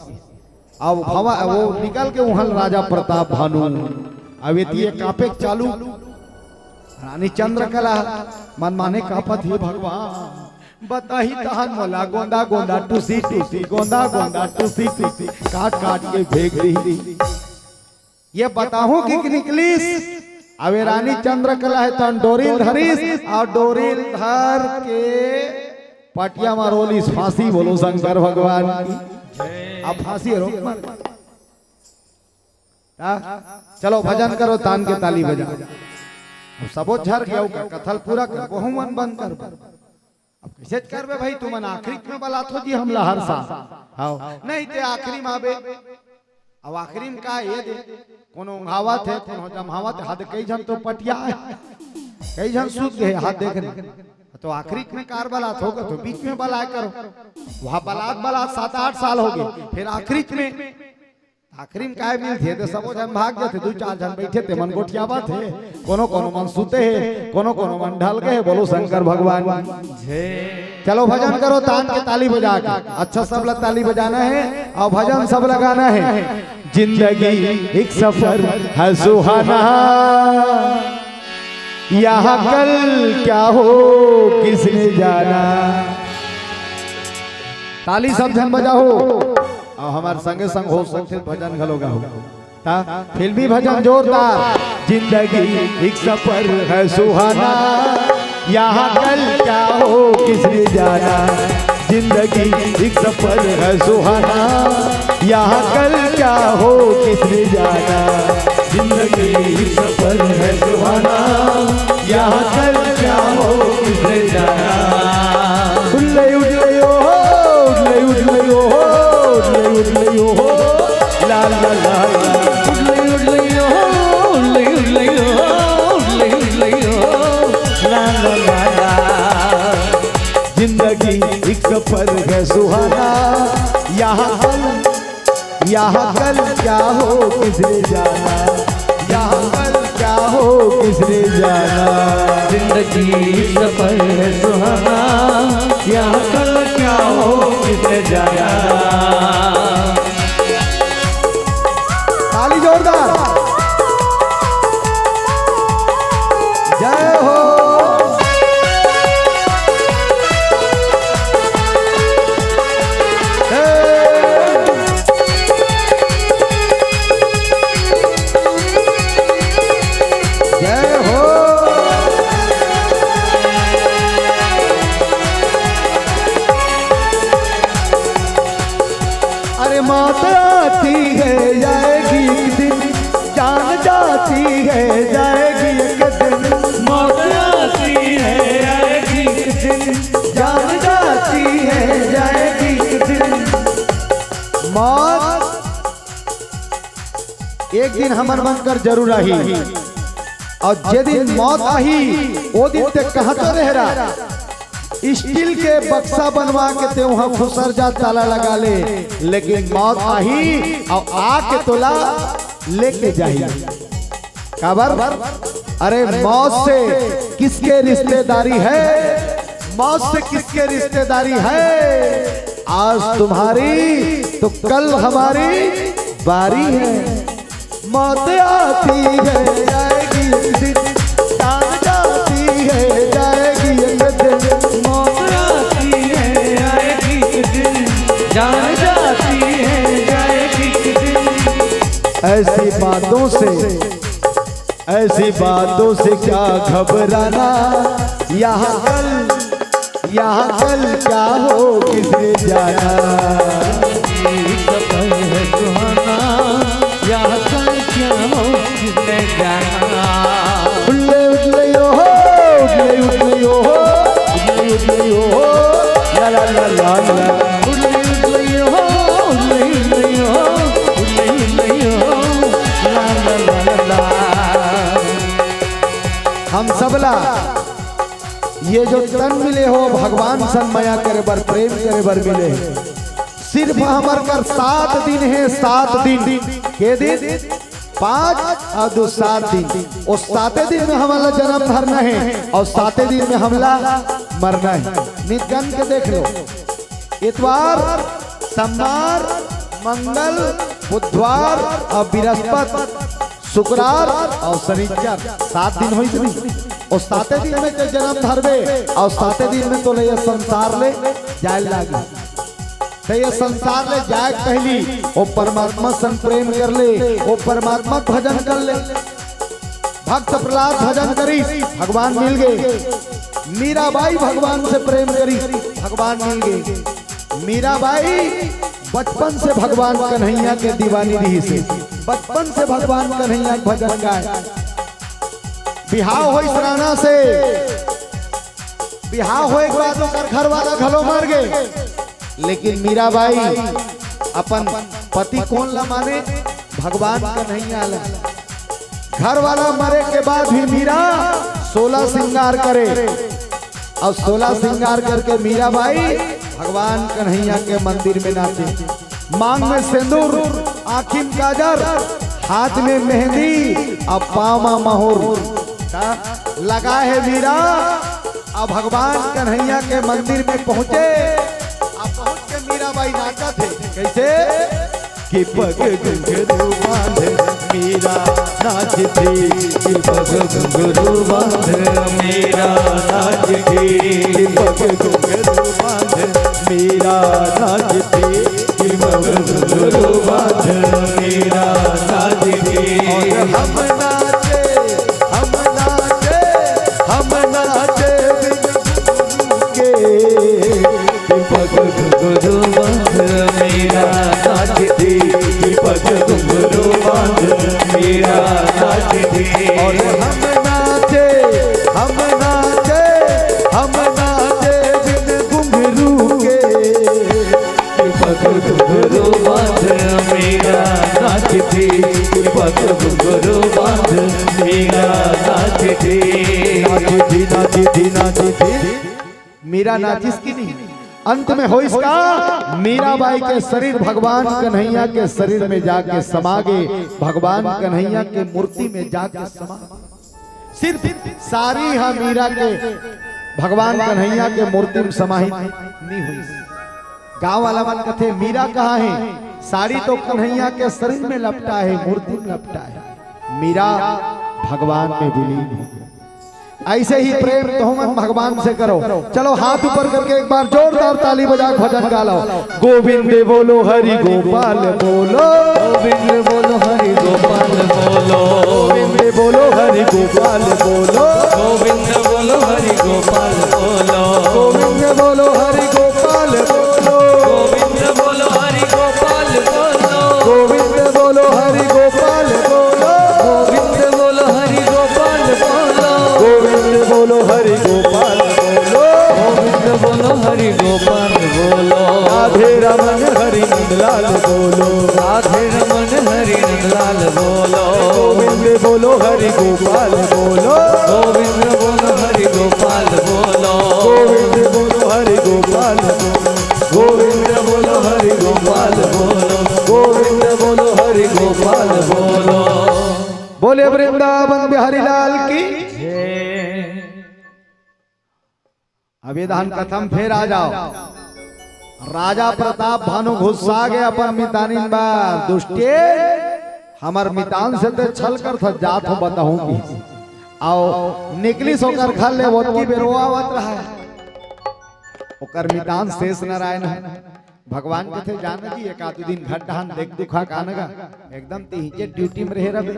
अब भंवर, वो निकल गे उहां ले राजा प्रताप भानु। अब एती ये कांपे के चालू। रानी चंद्रकला मनमाने कांपत, हे भगवान, बताही तहान मोला गोंदा गोंदा टूसी टूसी, गोंदा गोंदा टूसी टूसी, काट काट के फेंक दिही। ये बताहूं कि निकलिस। अब ये रानी चंद्रकला हे तहान डोरी ल धरिस, अउ डोरी ल धर के पटिया म रोलिस फांसी। बोलो शंकर भगवान की। अब फांसी रोक मर। हाँ? चलो भजन करो, तान के ताली बजाओ। अब सबो झर गे, अउ का कथा ल पूरा कर, वहू मन बंद कर। अब कइसे करबे भाई, तुमन आखिरी में बलाथो जी हमला हर साल। हाँ, नहीं ते आखिरी में आबे। अब आखिरी में का ये दे, कोनो उंघावत हे, कोनो जम्हावत हे, हद कई झन तो पटिया हे, कई झन सूत गे, हद देख ले। तो आखिरी में कार बलाथो का, तो बीच में बलाय करो। वहाँ बलात बलात सात आठ साल हो गे, फिर आखिरी में, आखिरी में काय मिलथे, तो सबो झन भाग जाथे, दू चार झन बइठे ते मन गोठियावत हे, कोनो कोनो मन सुते हे, कोनो कोनो मन ढल गे हे। बोलो शंकर भगवान की। चलो भजन करो, तान के ताली बजा के। अच्छा, सबला ताली बजाना हे अउ भजन सबला गाना हे। जिंदगी एक सफर है सुहाना, यहाँ कल क्या हो किसने जाना। ताली सब झन बजाहू अउ हमर संगे संग हो सकथे भजन घलो गाहू। हाँ, फिल्मी भजन जोरदार। जिंदगी एक सफर है सुहाना, यहाँ कल क्या हो किसने जाना। जिंदगी एक सफर है सुहाना, यहाँ कल क्या हो किसने जाना। जिंदगी एक सफर है सुहाना, यहाँ कल क्या हो किसने जाना। उल्ले उल्ले ओ हो, उल्ले उल्ले ओ हो, उल्ले उल्ले ओ हो, ला ला ला ला। उल्ले उल्ले ओ हो, उल्ले उल्ले ओ हो, उल्ले उल्ले ओ हो, ला ला ला ला। जिंदगी एक सफर है सुहाना, यहाँ कल, यहाँ कल क्या हो किसने जाना, यहाँ कल क्या हो किसने जाना। जिंदगी सफर है सुहाना, यहाँ कल क्या हो किसने जाना। ताली जोरदार। जय हो। जय हो। अरे मौत आती है जाएगी एक दिन, जान जाती है जाएगी एक दिन। मौत आती है जाएगी एक दिन, जान जाती है जाएगी एक दिन। मौत एक दिन हमर मन कर जरूर आही। अउ जे दिन मौत आही, ओ दिन ते कहाँ तो रह रहा। स्टील के बक्सा बनवा के ते वहाँ खुसर जा, ताला लगा ले, लेकिन मौत आही अउ आके तोला लेके जाही। काबर? अरे मौत से किसके रिश्तेदारी है, मौत से किसके रिश्तेदारी है। आज तुम्हारी तो कल हमारी बारी है। मौत आती है जाएगी एक दिन, जान जाती है जाएगी एक दिन। मौत आती है जाएगी एक दिन, जान जाती है जाएगी एक दिन। ऐसी बातों से, ऐसी बातों से क्या घबराना। यहाँ कल, यहाँ कल क्या हो किसने जाना। सफर है सुहाना, यहाँ कल क्या हो किसने जाना। उल्ले उल्ले ओ हो, उल्ले उल्ले ओ हो, उल्ले उल्ले ओ हो, ला ला ला ला ला। उल्ले उल्ले ओ हो, उल्ले उल्ले ओ हो, उल्ले उल्ले ओ हो, ला ला ला ला ला। हम सबला ये जो तन मिले हो, भगवान सन मया करे बर, प्रेम करे बर मिले हे। सिर्फ हमर कर सात दिन हे, सात दिन। के दिन? पाँच अउ दू सात दिन। ओ साते दिन में हमला जन्म धरना हे अउ साते दिन में हमला मरना हे। नित गन के देख लो, इतवार, सोमवार, मंगल, बुधवार अउ बृहस्पत, शुक्रवार अउ शनिचर, सात दिन होइस नहीं। ओ साते दिन में ते जन्म धरबे अउ साते दिन में तोला ये संसार ले जाए लागी। ते ये संसार ले जाए के पहली ओ परमात्मा संग प्रेम कर ले, ओ परमात्मा के भजन कर ले। भक्त प्रहलाद भजन करिस, भगवान मिल गे। मीराबाई भगवान से प्रेम करिस, भगवान मिल गे। मीराबाई बचपन से भगवान कन्हैया के दीवानी रहिस हे, बचपन से भगवान कन्हैया के भजन गाए। बिहाव होइस राणा से, बिहाव होए के बाद ओकर घर वाला घलो मर गे, लेकिन मीराबाई अपन पति कोन ला माने? भगवान कन्हैया ला। घर वाला मरे के बाद भी मीरा सोलह श्रृंगार करे, अउ सोलह श्रृंगार करके मीराबाई भगवान कन्हैया के मंदिर में नाचे। मांग में सिंदूर, आँखी में काजर, हाथ में मेहंदी, अउ पाँव में महुर। का लगा हे मीरा? अउ भगवान कन्हैया के मंदिर में पहुँचे, अउ पहुँच के मीराबाई नाचत हे। कैसे? कि पग घुंघरू बांध मीरा नाचथे, कि पग घुंघरू बांध मीरा नाचथे, कि पग घुंघरू बांध मीरा नाचथे, कि पग घुंघरू बांध मीरा नाचथे। पग घुंघरू बांध मीरा नाचती, पग घुंघरू बांध मीरा नाचती। और हम नाचे, हम नाचे, हम नाचे बिन घुंघरू के। पग घुंघरू बांध मीरा नाचती, पग घुंघरू बांध मीरा नाचती। नाचती, नाचती, नाचती। मीरा नाचिस कि नहीं? अंत में होइस का? मीराबाई के शरीर भगवान कन्हैया के शरीर में जाके समा गे, भगवान कन्हैया के मूर्ति में जाके समा गे। सिर्फ साड़ी हा मीरा के भगवान कन्हैया के मूर्ति में समाहित नहीं हुई। गांव वाला मन कथे, "मीरा कहाँ है?" साड़ी तो कन्हैया के शरीर में लपटा है, मूर्ति में लपटा है। मीरा भगवान में विलीन है। ऐसे ही प्रेम तुहमन भगवान से करो। चलो, हाथ ऊपर करके एक बार जोरदार ताली बजा के भजन गा लो। गोविंद बोलो, हरि गोपाल बोलो। गोविंद बोलो, हरि गोपाल बोलो। गोविंद बोलो, हरि गोपाल बोलो। गोविंद बोलो, हरि गोपाल बोलो। गोविंद बोलो, हरि गोपाल बोलो। गोविंद बोलो, हरि गोपाल बोलो। गोविंद बोलो, हरि गोपाल बोलो। गोविंद बोलो, हरि गोपाल बोलो। गोविंद बोलो, हरि गोपाल बोलो। गोविंद बोलो, हरि गोपाल बोलो। राधे रमन हरि नंदलाल बोलो। राधे रमन हरि नंदलाल बोलो। गोविंद बोलो, हरि गोपाल बोलो। गोविंद बोलो, हरि गोपाल बोलो। गोविंद बोलो, हरि गोपाल बोलो। गोविंद बोलो, हरि गोपाल बोलो। गोविंद बोलो, हरि गोपाल बोलो। बोले वृंदावन बिहारी लाल की। अब ये दहन कथा म फेर आ जाओ। राजा प्रताप भानु गुस्सा गे अपन मितानिन बर, "दुष्टे, हमर मितान से ते छल करथस, जात हो बताहूं की।" अउ निकलिस ओकर घर ले, ओतकी बेर वो आवत रहय। ओकर मितान शेष नारायण हे। भगवान कथे, "जान जी, एक आध दिन घर डहन देख दुखा के आना गा, एकदम तिहिंचे ड्यूटी में रहे रहे।"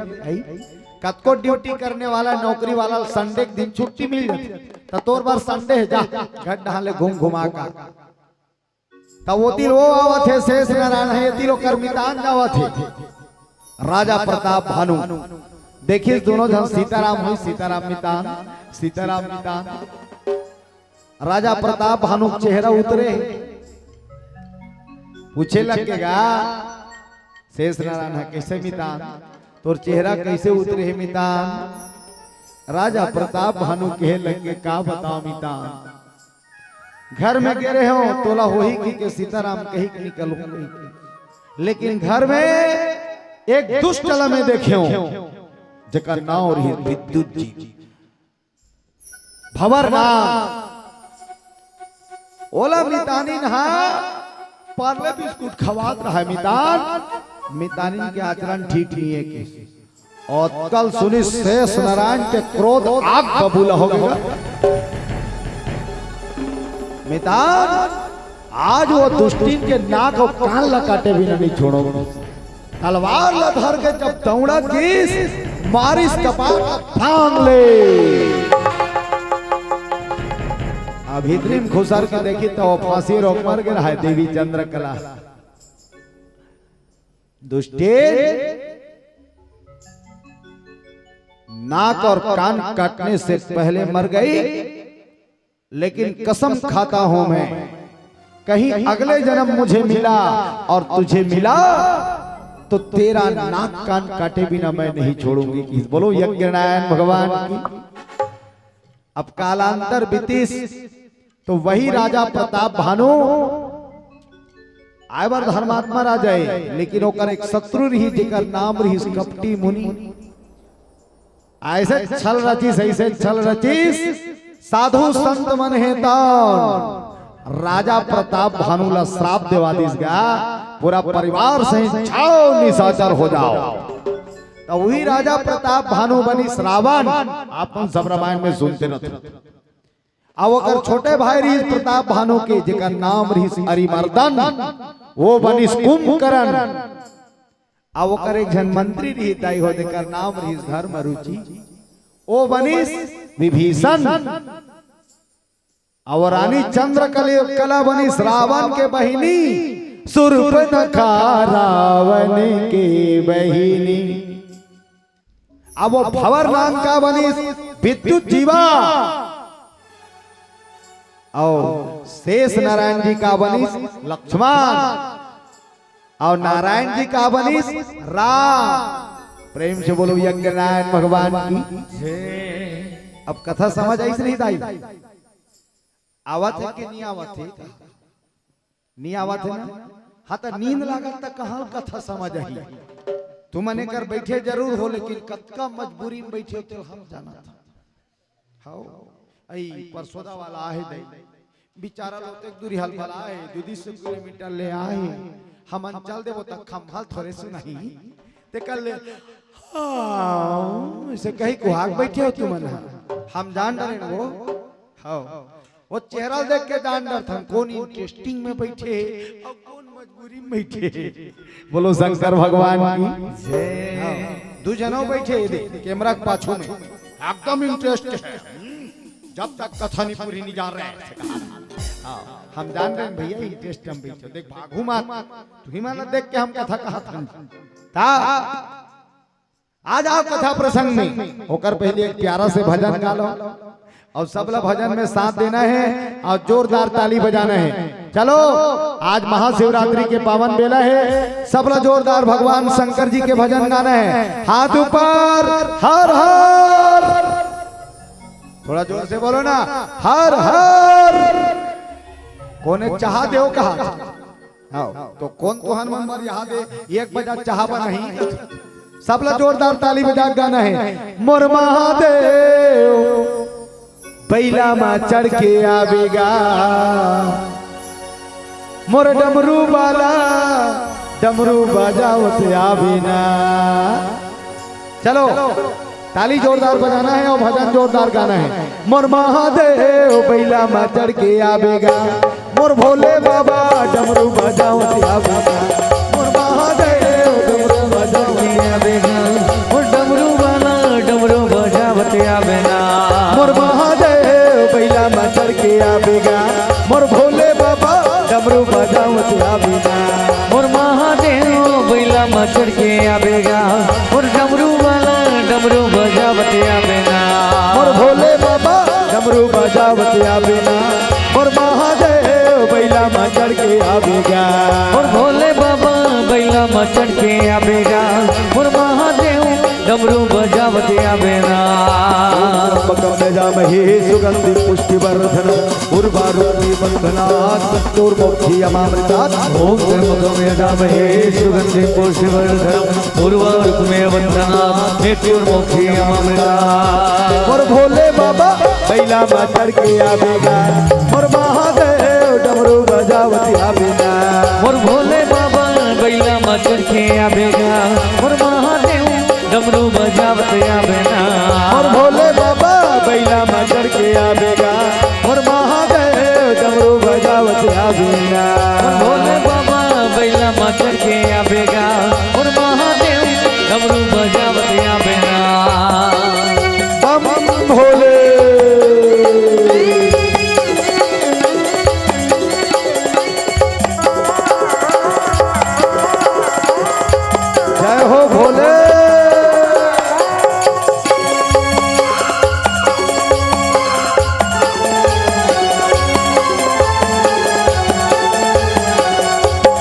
कतको ड्यूटी करने वाला, नौकरी वाला ल संडे के दिन छुट्टी मिल जाथे, त तोर बर संडे हे, जा घर डहन ले घूम घुमा का। त ओती ले वो आवत हे, शेष नारायण हे, एती ले ओकर मितान जावत हे। राजा प्रताप भानु देखिस, दोनों झन सीताराम होई, सीताराम मितान, सीताराम मितान। राजा प्रताप भानु के चेहरा उतरे, पूछे लग गे गा, शेष नारायण हे, "कइसे मितान, तोर चेहरा कइसे उतरे हे मितान?" राजा प्रताप भानु कहे लग गे, "का बताओं मितान, घर में गे रहेंव, तोला होही कहिके सीताराम कहिके निकलहूं कहिके, लेकिन घर में एक दुष्ट ला मैं देखेंव, जेकर नांव रहिस विद्युत जी।" भंवर नाम। ओला मितानिन हा पार्ले बिस्कुट खवात रहय मितान, मितानिन के आचरण ठीक नइ हे कि। अउ कल सुनिस शेष नारायण के क्रोध आग बबूला हो गे। मितान, आज वो दुष्टिन के नाक अउ कान ला काटे बिना नइ छोड़ों। तलवार ला धर के जब दौड़त गिस, मारिस कपार ला भांग ले। अब भीतरी म खुसर के देखिस त वो फांसी रोग मर गे रहय देवी चंद्रकला। दुष्टे, नाक और कान काटने से पहले मर गई। लेकिन कसम खाता हूं मैं, कहीं अगले जन्म मुझे मिला और तुझे मिला, तो तेरा नाक कान काटे बिना मैं नहीं छोड़ूंगी। बोलो यज्ञ नारायण भगवान की। अब कालांतर बीतिस, तो वही राजा प्रताप भानु आय बर धर्मात्मा राजा हे, लेकिन ओकर एक शत्रु रहिस, जेकर नाम रहिस कपटी मुनि। अइसे छल रचिस, अइसे छल रचिस, साधु संत मन हे त राजा प्रताप भानु ला श्राप देवा दिस गा, पूरा परिवार सहित छव निशाचर हो जाओ। त उही राजा प्रताप भानु बनिस रावण, आप मन सब रामायण में सुनते रहते। अउ ओकर छोटे भाई रहिस प्रताप भानु के, जेकर नाम रहिस अरिमर्दन, वो बनिस कुंभकर्ण। अउ ओकर एक झन मंत्री रहिस दाई हो, जेकर नाम रहिस धर्म रुचि, वो बनिस विभीषण। अउ रानी चंद्रकला बनिस रावण के बहिनी, सुर्पनखा रावण के बहिनी। अब वो भंवर नांग का बनिस विद्युत जीवा, अउ शेष नारायण जी का बनिस लक्ष्मण, अउ नारायण जी का बनिस राम। प्रेम से बोलो यज्ञ नारायण भगवान की। अब कथा समझ आइस नहीं दाई? आवत हे कि नहीं आवत हे? नहीं आवत हे ना? हाँ, त नींद लागत त कहाँ कथा समझ आही? तुमन एकर बइठे जरूर हो, लेकिन कतका मजबूरी में बइठे हो, तेल हम जानत हन। हव, अई परसोदा वाला आहे दे, बिचारा लोग तो एक दूरी हलफल आए, दू दू सौ किलोमीटर ले आए। हमन चल देबो त खम्भल थोरे सुनाही। ते कर ले, हाँ, ऐसे कही कुहाक बइठे हो तुमन ह। हम जान डरेन वो। हव। वो चेहरा ल देख के जान डरथन, कोन interesting में बइठे हे अउ कोन मजबूरी में बइठे हे। बोलो शंकर भगवान की। जय। हाँ, दू जनों बइठे हे, देख, camera के पाछू में। एकदम interest हे। जब तक कथा नहीं पूरी नहीं जा रहे हैं, ऐसे कहा। हाँ, हम जान रहे हैं भैया, interest हम बइठे। देख, भागू मत, तुही मन ला देख के हम कथा कहत हन। ता आ जाओ कथा प्रसंग में, ओकर पहले एक प्यारा से भजन गा लो। अउ सबला भजन में साथ देना हे अउ जोरदार ताली बजाना हे। चलो, आज महाशिवरात्रि के पावन बेला हे, सबला जोरदार भगवान शंकर जी के भजन गाना हे। हाथ ऊपर, हर हर। थोड़ा जोर से बोलो ना, हर हर। कोने चाहा देव कहा? हाँ, तो कोन तुहन मन बर यहाँ दे एक बजा चाहा बनाही? सबला जोरदार ताली बजा के गाना हे। मोर महादेव बइला मा चढ़ के आबे गा, मोर डमरू वाला डमरू बजावत आबे ना। चलो, ताली जोरदार बजाना हे अउ भजन जोरदार गाना हे। मोर महादेव बइला मा चढ़ के आबे गा, मोर भोले बाबा डमरू बजावत आबे गा। मोर महादेव डमरू बजावत आबे गा, मोर डमरू वाला डमरू बजावत आबे ना। मोर महादेव बइला मा चढ़ के आबे गा, मोर भोले बाबा डमरू बजावत आबे ना। मोर महादेव बइला मा चढ़ के आबे गा, मोर डमरू वाला डमरू बजावत आबे ना। मोर भोले बाबा डमरू बजावत आबे ना, मोर महादेव बइला मा चढ़ के आबे गा। मोर भोले बाबा बइला मा चढ़ के आबे गा, मोर महादेव डमरू बजावत आबे ना। ओम त्र्यंबकम यजामहे सुगंधिम पुष्टिवर्धनम उर्वारुकमिव बंधनात् मृत्योर्मुक्षीयमामृतात्। ओम त्र्यंबकम यजामहे सुगंधिम पुष्टिवर्धनम उर्वारुकमिव बंधनात् मृत्योर्मुक्षीयमामृतात्। मोर भोले बाबा बइला मा चढ़ के आबे गा, मोर महादेव डमरू बजावत आबे ना। मोर भोले बाबा बइला मा चढ़ के आबे गा, मोर महादेव डमरू बजावत आबे ना। मोर भोले बाबा बइला मा चढ़ के आबे गा, मोर महादेव डमरू बजावत आबे ना। मोर भोले बाबा बइला मा चढ़ के आबे गा, मोर महादेव डमरू बजावत आबे ना। बम भोले। जय हो भोले।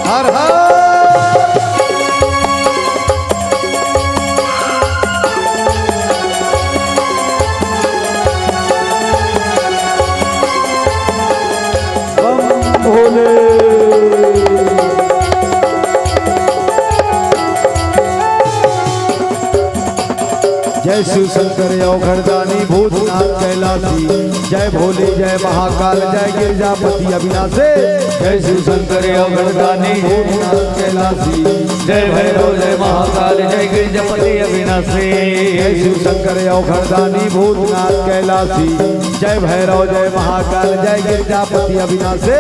हर हर। बम भोले। जय शिव शंकर अवघड़दानी भूतनाथ कैलाशी। जय भोले जय महाकाल जय गिरजापति अविनाशी। जय शिव शंकर अवघड़दानी भूतनाथ कैलाशी। जय भैरव जय महाकाल जय गिरजापति अविनाशी। जय शिव शंकर अवघड़दानी भूतनाथ कैलाशी। जय भैरव जय महाकाल जय गिरजापति अविनाशी।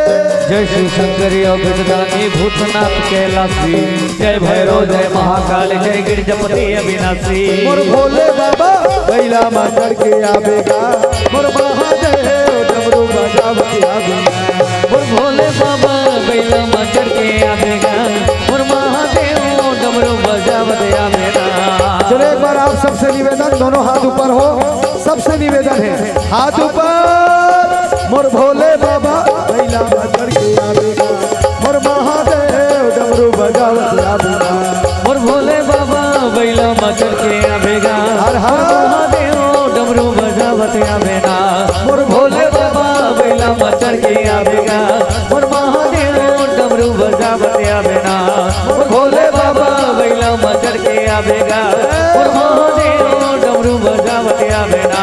जय शिव शंकर अवघड़दानी भूतनाथ कैलाशी। जय भैरव जय महाकाल जय गिरजापति अविनाशी। मोर भोले बाबा बइला मा चढ़ के आबे गा, मोर महादेव डमरू बजा मोर भोले बाबा बैला म चढ़ के आबे गा, मोर महादेव डमरू बजावत आबे गा। चलो, एक बार आप सबसे निवेदन, दोनों हाथ ऊपर हो, सबसे निवेदन है, हाथ ऊपर। मोर भोले बाबा बैला म चढ़ के आबे गा, मोर महादेव डमरू बजावत आबे गा। मोर भोले बाबा बैला म चढ़ के आबे गा, हर हर। मोर महादेव डमरू बजावत आबे ना। मोर भोले बाबा बैला म चढ़ के आबे गा, मोर महादेव डमरू बजावत आबे ना। मोर भोले बाबा बैला म चढ़ के आबे गा, मोर महादेव डमरू बजावत आबे ना।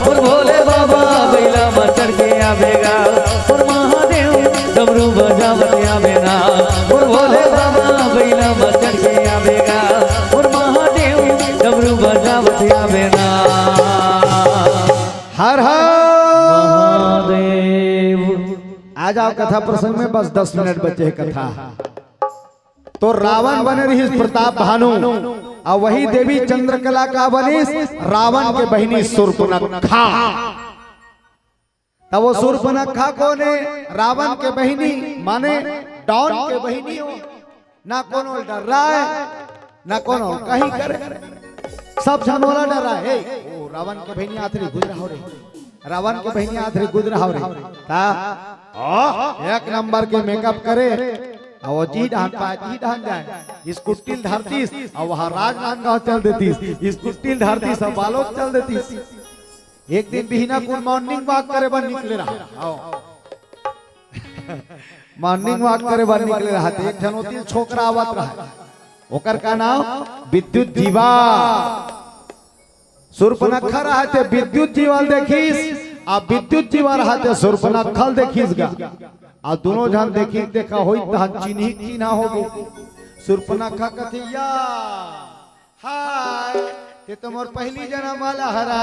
मोर भोले बाबा बैला म चढ़ के आबे गा, मोर महादेव डमरू बजावत आबे ना। मोर भोले बाबा बैला म चढ़ के आबे गा, मोर महादेव डमरू बजावत आबे ना। हर हर महादेव। आ जाओ कथा प्रसंग में, बस दस मिनट बचे हैं कथा। तो रावण बने रहिस प्रताप भानु, अउ वही देवी चंद्रकला का बनिस, रावण के बहिनी सूर्पनखा। तब वो सूर्पनखा कोन हे? रावण के बहिनी, माने डॉन के बहिनी हो। ना कोनो डर्रा हे, ना कोनो कहीं करे। सब झन ओला डर्रा हे। ए, ओ रावण के बहिनी आत रही, गुजरा हो रे। रावण के बहिनी आत रही, गुजरा हो रे। ता, ओ, एक नंबर के मेकअप करे। अउ वो जी डहन पाय, जी डहन जाय। स्कूटी ल धरतिस, अउ वहाँ राजनांदगांव चल देतिस। स्कूटी ल धरतिस, अउ बालोद चल देतिस। एक दिन बिहना कुन मॉर्निंग वॉक करे बर निकले रहा। आओ। मॉर्निंग वॉक करे बर निकले रहा, त एक ठन ओती ले छोकरा आवत रहा। ओकर का नाम? विद्युत जीवा। सूर्पनखा रहा ते विद्युत जीवा ल देखिस, अउ विद्युत जीवा रहा ते सूर्पनखा ल देखिस गा। अउ दोनों झन देखिस, देखा होई तहन चिन्ही चिन्हा होगे। सूर्पनखा कथे, या हाय, ते तो मोर पहली जनम वाला हरा।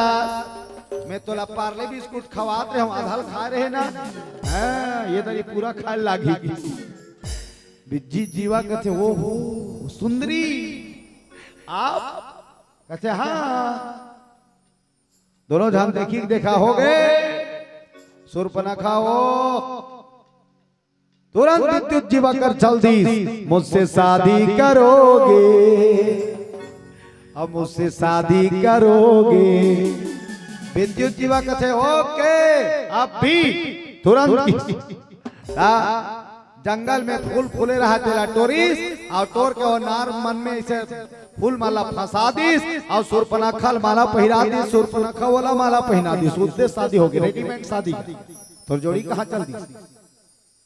मैं तोला पार्ले बिस्कुट खवात रहे हूँ, आधा ल खाय रहे ना। हाँ, ये दरी पूरा खाय लागही। विद्युत जीवा कथे, ओ हो, सुंदरी, आप? कथे, हाँ। दोनों झन देखिस, देखा होगे। सूर्पनखा ओ तुरंत विद्युत जीवा कर चल दिस, मुझसे शादी करोगे, अब मुझसे शादी करोगे। विद्युत जीवा कथे, ओके, अब भी तुरंत किस। ता जंगल में फूल फूले रहा, तेला टोरिस, अउ टोर के ओ नार मन में अइसे फूल माला फंसा दिस, अउ सूर्पनखा ल माला पहिरा दिस, सूर्पनखा ओला माला पहिना दिस, उद्देश्य शादी होगे, रेडीमेड शादी। तोर जोड़ी कहाँ चल दिस?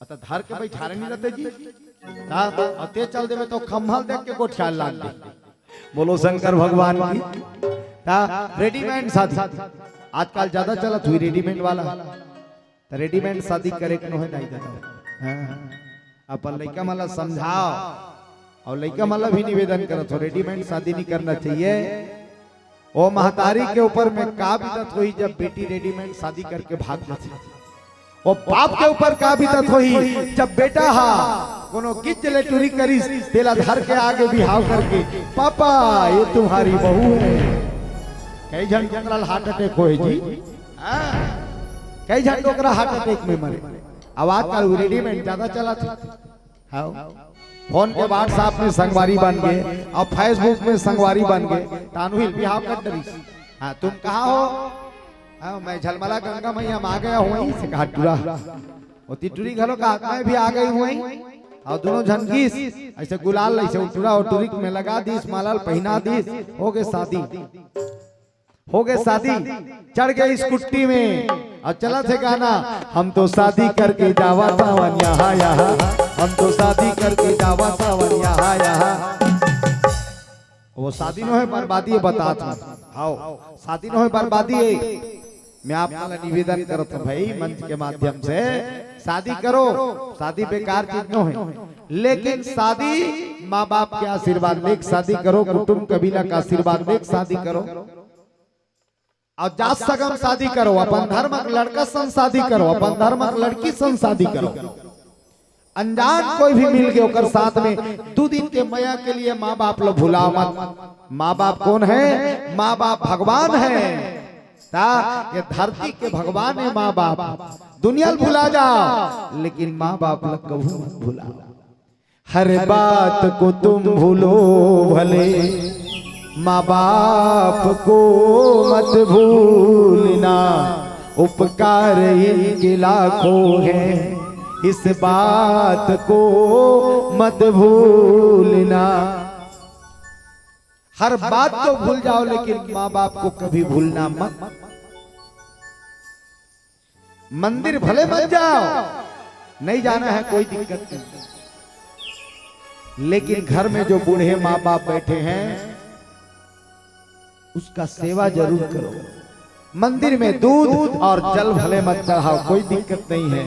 अत धर के बैठारे नहीं रहते जी। ता, अते चल देवे तो खम्भा ल देख के गोठियाय लाग दे। बोलो शंकर भगवान की। ता, रेडीमेड शादी। आजकल ज्यादा चलत होही रेडीमेड वाला। त रेडीमेड शादी करे के नोहे दाई ददा। हाँ। अपन लइका मन ला समझाओ। अउ लइका मन ला भी निवेदन करत हों, रेडीमेड शादी नहीं करना चाहिए। ओ महतारी के ऊपर में का बीतत होही, जब बेटी रेडीमेड शादी करके भाग जाथे। ओ बाप के ऊपर का बीतत होही, जब बेटा हा कोनो गिज्ज ले टुरी करिस, तेला धर के आगे बिहाव करके, "पापा, ये तुम्हारी बहू है।" कई झन डोकरा ल हार्ट अटैक होहे जी। हाँ। कई झन डोकरा हार्ट अटैक में मरे। अब आजकल वो रेडीमेड ज्यादा चलत हे। हाँ। फोन के WhatsApp में संगवारी बन गे, अउ Facebook में संगवारी बन गे, तानू हिल बिहाव कर डरिस। हाँ, तुम कहाँ हो? हाँ, मैं झलमला गंगा मैया में आ गया हूँ, वहीं से कहा टुरा। ओती टुरी घलो कहा, मैं भी आ गई हूँ वहीं। अउ दोनों झन गिस, अइसे गुलाल, अइसे टुरा अउ टुरी में लगा दिस, माला ल पहिना दिस, होगे शादी। होगे शादी, चढ़ गे स्कूटी में अउ चलत हे गाना, "हम तो शादी करके जावत हवन यहाँ यहाँ, हम तो शादी करके जावत हवन यहाँ यहाँ।" वो शादी नोहे बर्बादी हे, बतात हूँ। हाँ, शादी नोहे बर्बादी हे। मैं आप मन ला निवेदन करत हूँ भाई, मंच के माध्यम से, शादी करो, शादी बेकार चीज नोहे, लेकिन शादी माँ बाप के आशीर्वाद लेके शादी करो, कुटुंब कबीला का आशीर्वाद लेके शादी करो। अउ जात सगा म शादी करो, अपन धर्म के लड़का संग शादी करो, अपन धर्म के लड़की संग शादी करो। अनजान कोई भी मिल गे ओकर साथ में, दू दिन के मया के लिए माँ बाप ल भुलाव मत। माँ बाप कोन हे? माँ बाप भगवान हे। ता ये धरती के भगवान हे माँ बाप। दुनिया ल भुला जाओ, लेकिन माँ बाप ल कभू मत भुलाओ। हर बात को तुम भूलो भले, माँ बाप को मत भूलना। उपकार इनके लाखों हैं, इस बात को मत भूलना। हर बात तो भूल जाओ, लेकिन माँ बाप को कभी भूलना मत। मंदिर भले मत जाओ, नहीं जाना है, कोई दिक्कत नहीं, लेकिन घर में जो बूढ़े माँ बाप बैठे हैं, उसका सेवा जरूर करो। मंदिर में दूध और जल भले मत चढ़ाओ, कोई दिक्कत नहीं है।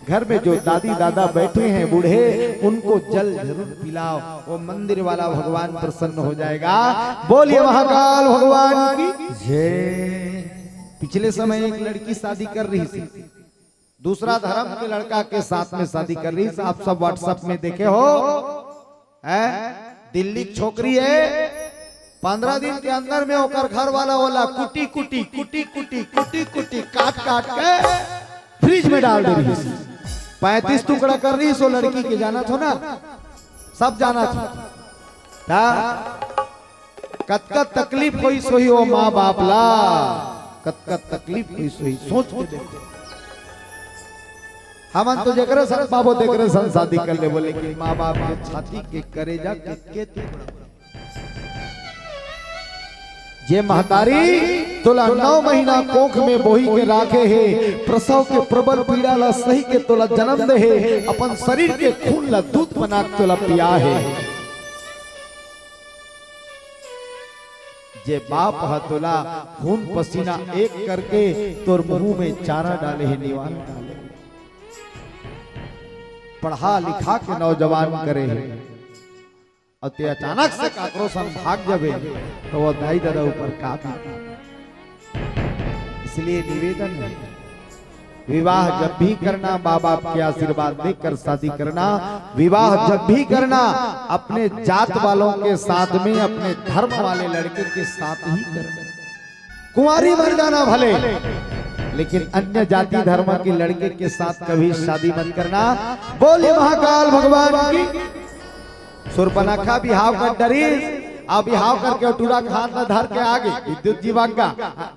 घर में जो दादी दादा बैठे हैं बूढ़े, उनको जल जरूर पिलाओ, वो मंदिर वाला भगवान प्रसन्न हो जाएगा। बोलिए महाकाल भगवान की जय। पिछले समय एक लड़की शादी कर रही थी, दूसरा धर्म के लड़का के साथ में शादी कर रही थी। आप सब WhatsApp में देखे हो, हैं? दिल्ली की छोकरी है, पंद्रह दिन के अंदर में ओकर घर वाला ओला कुटी कुटी कुटी कुटी कुटी कुटी काट काट के फ्रिज में डाल दे रही थी। पैंतीस टुकड़ा कर रही सो लड़की के, जाना थो ना, सब जाना थो। का कतका तकलीफ होइस होही ओ माँ बाप ला, कतका तकलीफ होइस होही, सोच के देखो। हमन तो जेकरे संग पाबो तेकरे संग शादी कर लेबो, लेकिन माँ बाप के छाती के करेजा के, के टुकड़ा। जे महतारी तोला नौ महीना कोख में बोही के राखे हे, प्रसव के प्रबल पीड़ा ला सही के तोला जन्म दे हे, अपन शरीर के खून ला दूध बना के तोला पिया हे, जे बाप ह तोला खून पसीना एक करके तोर मुंह में चारा डाले हे, निवाला डाले हे, पढ़ा लिखा के नौजवान करे हे, अउ ते अचानक से काकरो संग भाग जाबे, त वो दाई ददा ऊपर का बीती? इसलिए निवेदन है, विवाह जब भी करना, माँ बाप के आशीर्वाद लेकर शादी करना। विवाह जब भी करना, अपने जात वालों के साथ में, अपने धर्म वाले लड़के के साथ ही करना। कुंवारी मर जाना भले, लेकिन अन्य जाति धर्म के लड़के के साथ कभी शादी मत करना। बोलिए महाकाल भगवान की। सुर्पनखा बिहाव कर डरिस, अउ बिहाव करके टूरा के हाथ ला धर के आगे विद्युत जी वांगा,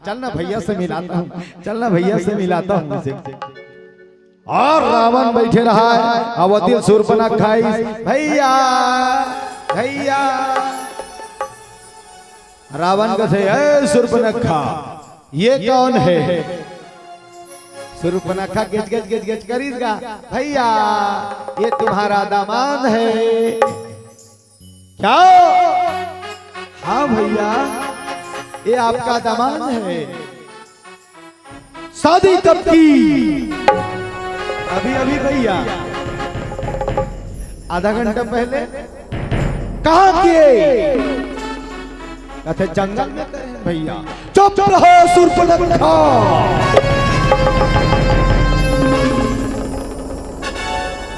"चल ना भैया से मिलाता हूँ, चल ना भैया से मिलाता हूँ इसे।" अउ रावण बैठे रहा हे, अउ वो दिन सुर्पनखा आइस, "भैया, भैया।" रावण कथे, "ए सुर्पनखा, ये कौन है?" सुर्पनखा गिच गिच गिच गिच करिस गा, "भैया, ये तुम्हारा दामाद है।" "क्या?" "हाँ भैया, ये आपका दामाद है।" "शादी कब की?" "अभी अभी भैया, आधा घंटा पहले।" "कहाँ किए?" "कथे जंगल में करे हैं भैया।" "चुप रहो सुर्पनखा,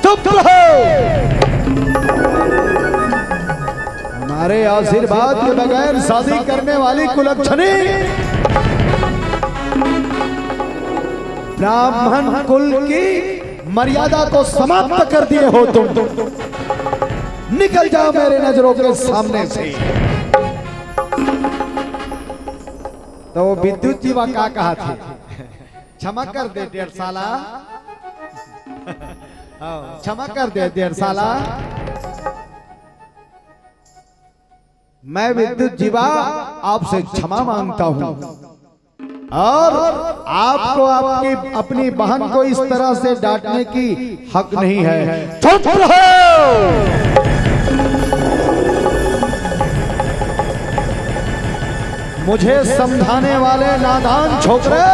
चुप रहो।" हमारे आशीर्वाद के बगैर शादी करने वाली कुलक्षणी, ब्राह्मण कुल की मर्यादा को समाप्त कर दिए हो तुम। निकल जाओ मेरे नजरों के सामने से। तो वो विद्युत जी वा का कहा थे? "क्षमा कर दे डेढ़ साला।" हाँ, "क्षमा कर दे डेढ़ साला।" मैं विद्युत जीवा आपसे क्षमा मांगता हूँ, और आपको आपकी अपनी बहन को इस तरह से डांटने की हक नहीं है। चुप रहो। मुझे समझाने वाले नादान छोकरे,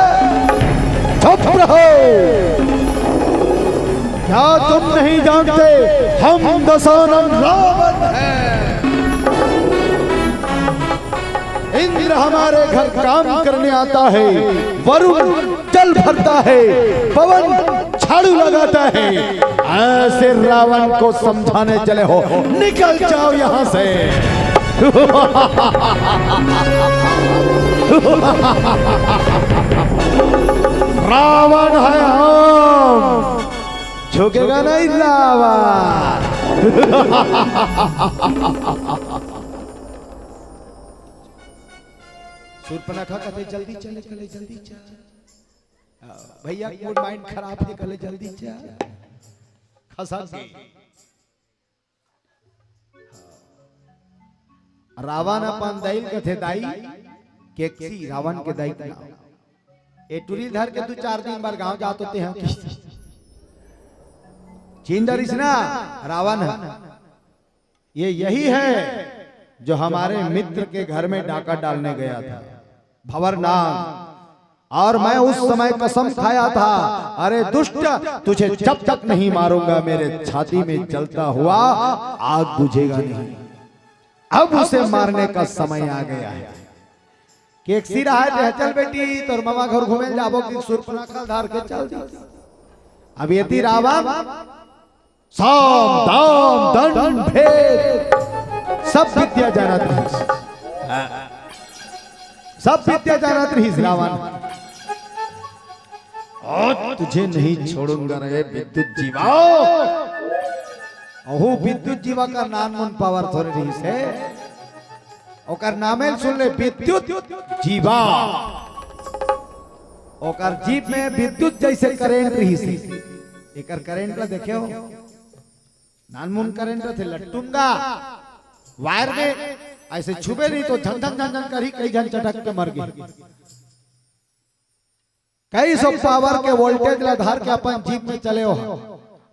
चुप रहो। क्या तुम नहीं जानते, हम दशानन रावण हैं। इंद्र हमारे घर काम करने आता है, वरुण जल भरता है, पवन झाड़ू लगाता है। ऐसे रावण को समझाने चले हो, निकल जाओ यहाँ से। रावण है हम, झुकेगा नहीं रावण। शूर्पणखा कथे, "जल्दी चल, कले जल्दी चल।" भैया, मूड माइंड खराब हे, कले जल्दी चल। खसक गई। रावण अपन दाई ल कथे, "दाई।" केकसी, रावण के दाई के नाम। ए टूरी धर के दू चार दिन बर गांव जात होते हैं। चिंदरिस ना, रावण है। ये यही है जो हमारे मित्र के घर में डाका डालने गया था, भंवरनाग। और मैं उस समय कसम खाया था, "अरे दुष्ट, तुझे जब तक नहीं मारूंगा, मेरे छाती में जलता हुआ आग बुझेगा नहीं।" अब उसे मारने का समय आ गया है। केकसी रहा है, "चल बेटी, तोर ममा घर घूमे ल जाबो कि शूर्पणखा ल धर के चल दी।" अब यदि रावण साम, दाम, दंड, भेद, सब विद्या जानत रहिस। सब विद्या जानत रहिस रावण। "आज तुझे नहीं छोड़ूंगा रे विद्युत जीवा।" अहू विद्युत जीवा का नानमुन पावर थोरे रहिस हे। ओकर नामे ल सुन ले, विद्युत जीवा। ओकर जीभ में विद्युत जैसे करंट रहिस हे। एकर करंट ला देखे हो? नानमुन करंट रथे, लट्टुंगा वायर में ऐसे छुबे नहीं तो झन झन झन झन करही, कई झन चटक के मर गे। कई सौ पावर के वोल्टेज ला धर के अपन जीभ में चले हो।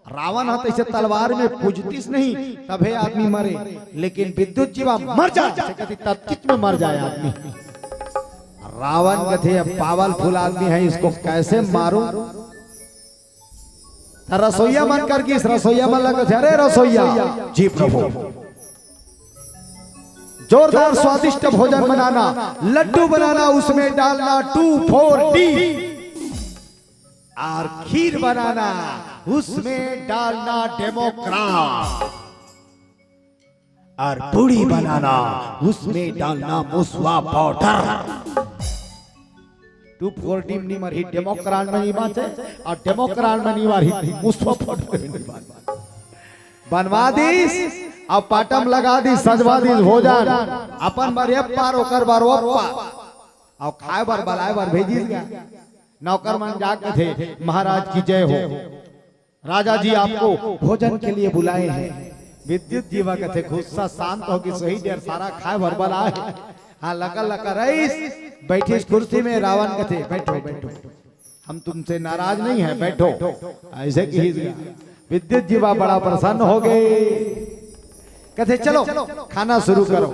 रावण ह तैसे तलवार में पूजतिस नहीं, तभे आदमी मरे, लेकिन विद्युत जीवा मर जाए, से कति तत्किच में मर जाए आदमी। रावण कथे, "अब पावरफुल आदमी है, इसको कैसे मारूं?" त रसोईया मन कर गिस, रसोईया मन ला कथे, "अरे रसोईया, जी प्रभु, जोरदार स्वादिष्ट भोजन बनाना, लड्डू बनाना, उसमें डालना टू फोर डी, और खीर बनाना, उसमें डालना डेमोक्राट, और पूड़ी बनाना, उसमें डालना मुसवा पाउडर।" टू फोर डी म नी मरही, डेमोक्राट में नी बांचे, और डेमोक्राट में नी मरही, मुसवा पाउडर में नी बांचे। बनवा दिस, अब पाटम लगा दिस, सजवा दिस भोजन। अपन बर ये पार, ओकर बर वो पार। अउ खाए बर, बलाए बर भेजिस गा। नौकर मन जाके थे, "महाराज की जय हो, राजा जी आपको भोजन के लिए बुलाए हैं।" विद्युत जीवा कथे, "गुस्सा शांत हो गिस, सही डेर सारा खाए बर बलाए।" हाँ, लकर लकर रईस, बैठिस कुर्सी में, रावण कथे, "बैठो, बैठो, हम तुमसे नाराज नहीं है, बैठो।" ऐसे कहिस गा। विद्युत जीवा बड़ा प्रसन्न हो गए, कथे, "चलो, खाना शुरू करो।"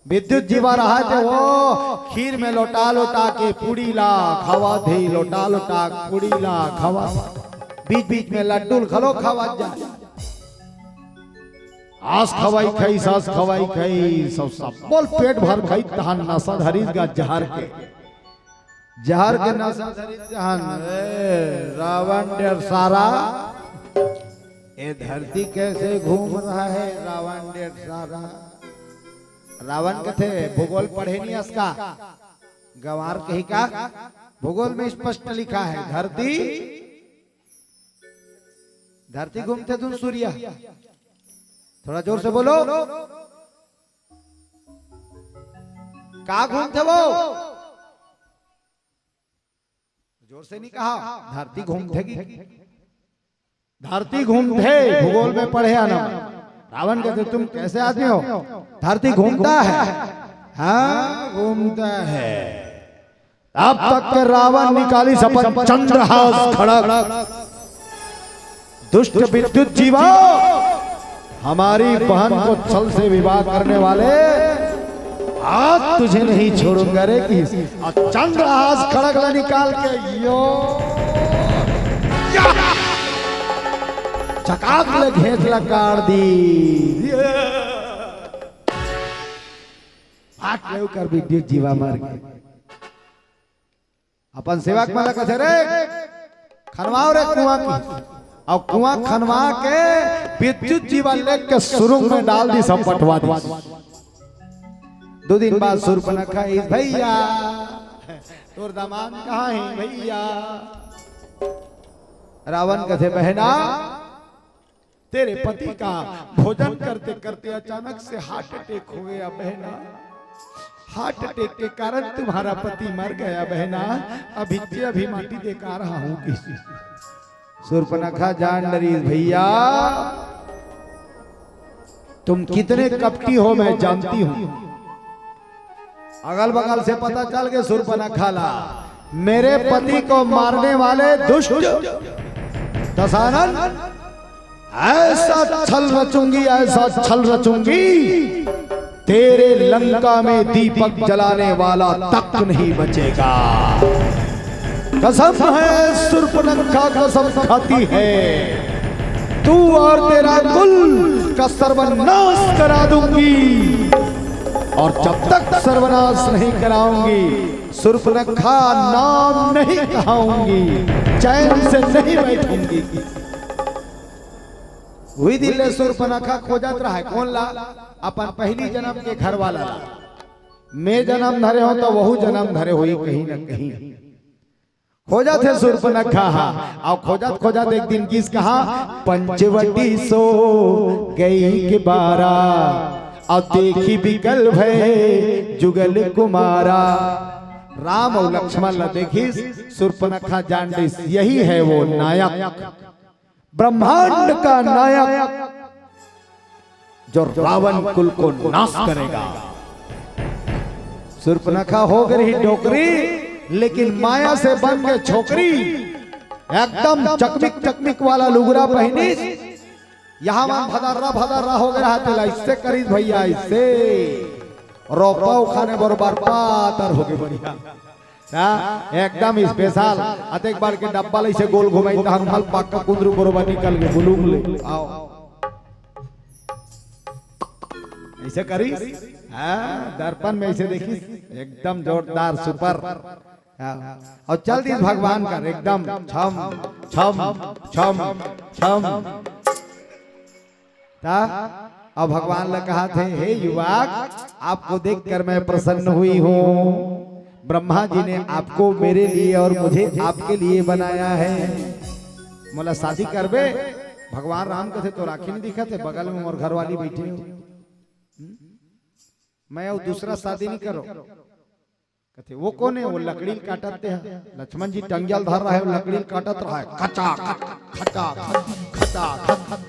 विद्युत जीवा रहा थे वो खीर में लोटा लोटा के पूड़ी ला खावा थे, लोटा लोटा पूड़ी ला खावा, बीच बीच में लड्डू घलो खावा जा। आस खवाई खाई, सास खवाई खाई, सब सब बोल पेट भर खाई, तहान नशा धरिस गा जहर के। जहर के नशा धरिस तहान। ए, रावण डेर सारा, ये धरती कैसे घूम रहा है रावण डेर सारा। रावण कथे, भूगोल पढ़े नहीं असका, गंवार कही का, भूगोल में स्पष्ट लिखा है, धरती, धरती घूमथे धुन सूर्य। थोड़ा जोर से बोलो, का घूमथे वो? जोर से नहीं कहा, धरती घूमथे की? धरती घूमथे, भूगोल में पढ़े आना। रावण कहते, "तुम कैसे आदमी हो? धरती घूमता है।" "हाँ, घूमता है।" तब तक के रावण निकालिस अपन चंद्रहास खड़ग। दुष्ट विद्युत जीवा, हमारी बहन को छल से विवाह करने वाले, आज तुझे नहीं छोड़ूंगा रे, कहिस। अउ चंद्रहास खड़ग ला निकाल के यो, या, चकाक ले घेंच ला काट दिस। फाट ले ओकर विद्युत जीवा मर गे। अपन सेवक मन ला कथे, "रे, खनवाओ रे कुआं की।" अउ कुआं खनवा के विद्युत जीवा लेके सुरुंग में डाल दिस, सब पटवा दिस। दू दिन बाद शूर्पणखा आइस, "भैया, तोर दामाद कहाँ हे भैया? रावण कथे, बहना, तेरे पति का भोजन करते करते अचानक से हार्ट अटैक हो गया बहना। हार्ट अटैक के कारण तुम्हारा पति मर गया बहना। अभी अभी माटी दे का रहा हूँ किसी। सूर्पनखा जान डरी, भैया तुम कितने कपटी हो मैं जानती हूँ। अगल बगल से पता चल गए सूर्पनखा ला, मेरे पति को मारने वाले दुष्ट दशानन, ऐसा छल रचूंगी, ऐसा छल रचूंगी, तेरे लंका में दीपक जलाने वाला तक नहीं बचेगा। कसम है, सूर्पनखा कसम खाती है, तू और तेरा कुल का सर्वनाश करा दूंगी। और जब तक सर्वनाश नहीं कराऊंगी, सूर्पनखा नाम नहीं कहाऊंगी, चैन से नहीं बैठूंगी। वही दिन ले सूर्पनखा खोजत रहा है, कौन ला? अपन पहली जन्म के घर वाला ला। मैं जन्म धरे हो तो वहू जन्म धरे होही कहीं ना कहीं। खोजत हे सूर्पनखा हा। अउ खोजत खोजत एक दिन गिस कहाँ, पंचवटी सो गई के बारा, अउ देखी बिकल भय जुगल कुमारा। राम अउ लक्ष्मण ला देखिस, सूर्पनखा जान लिस, यही है वो नायक, ब्रह्मांड का नायक, जो रावण कुल को नाश करेगा। सूर्पनखा हो गई डोकरी, लेकिन माया से बन के छोकरी, एकदम चकमिक चकमिक वाला लुगरा पहनी, यहाँ मन भदर्रा भदर्रा हो गया, तेला इससे करीस भैया, इससे रोपा उखाने बरोबर पातर हो गए बढ़िया। हाँ, एकदम स्पेशल। अतेक बार के डब्बा ले इसे गोल घुमाई, तहन मल पक्का कुंदरू बरोबर निकल के बुलुम ले। आओ। ऐसे करी? हाँ, दर्पण में ऐसे देखी, एकदम जोरदार, सुपर। हाँ, और चल दी भगवान का एकदम छम, छम, छम, छम। ता, अब भगवान ला कहा थे, हे युवक, आपको देखकर मैं प्रसन्न हुई हूँ। ब्रह्मा जी ने आपको मेरे लिए और मुझे आपके लिए बनाया है। मोला शादी करबे? भगवान राम कथे, तोर आँखी नहीं दिखत हे, बगल में मोर घर वाली बैठी हो। हम्म? मैं अउ दूसरा शादी नहीं करो। कथे, वो कौन है? वो लकड़ी ल काटत ते ह। लक्ष्मण जी टंगिया ल धर रहा है, वो लकड़ी ल काटत रहा है। खचा खच, खचा खच, खचा खच।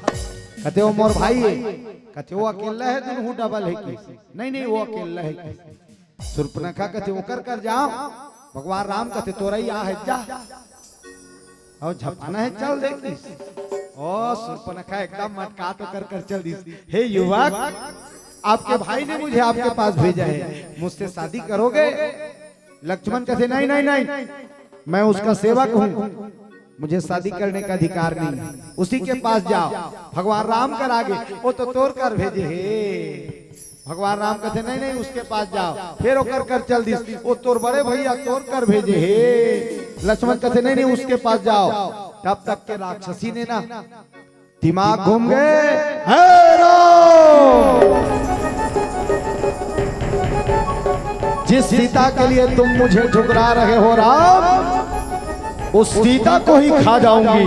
कथे, वो मोर भाई है। कथे, वो अकेला है, दुनहु डबल है कि? नहीं, नहीं, वो अकेला है कि। सूर्पनखा कथे, ओकर कर जाओ, भगवान राम कथे, तोरा ही आ है, जा। अउ झपाना है, चल दे किस। ओ, सूर्पनखा एकदम मटकात ओकर कर चल दिस। हे युवक, आपके भाई ने मुझे आपके पास भेजा है, मुझसे शादी करोगे? लक्ष्मण कथे, नहीं, नहीं, नहीं, मैं उसका सेवक हूँ, मुझे शादी करने का अधिकार नहीं है। उसी के पास जाओ, भगवान राम कर आगे, वो तो तोर कर भेजे हे। भगवान राम कथे, नहीं, नहीं, उसके पास जाओ। फिर ओकर कर चल दिस, वो तोर बड़े भैया तोर कर भेजे हे। लक्ष्मण कथे, नहीं, नहीं, उसके पास जाओ। तब तक के राक्षसी ने ना दिमाग घूम गए। हे राम, जिस सीता के लिए तुम मुझे ठुकरा रहे हो राम, उस सीता को ही खा जाऊंगी।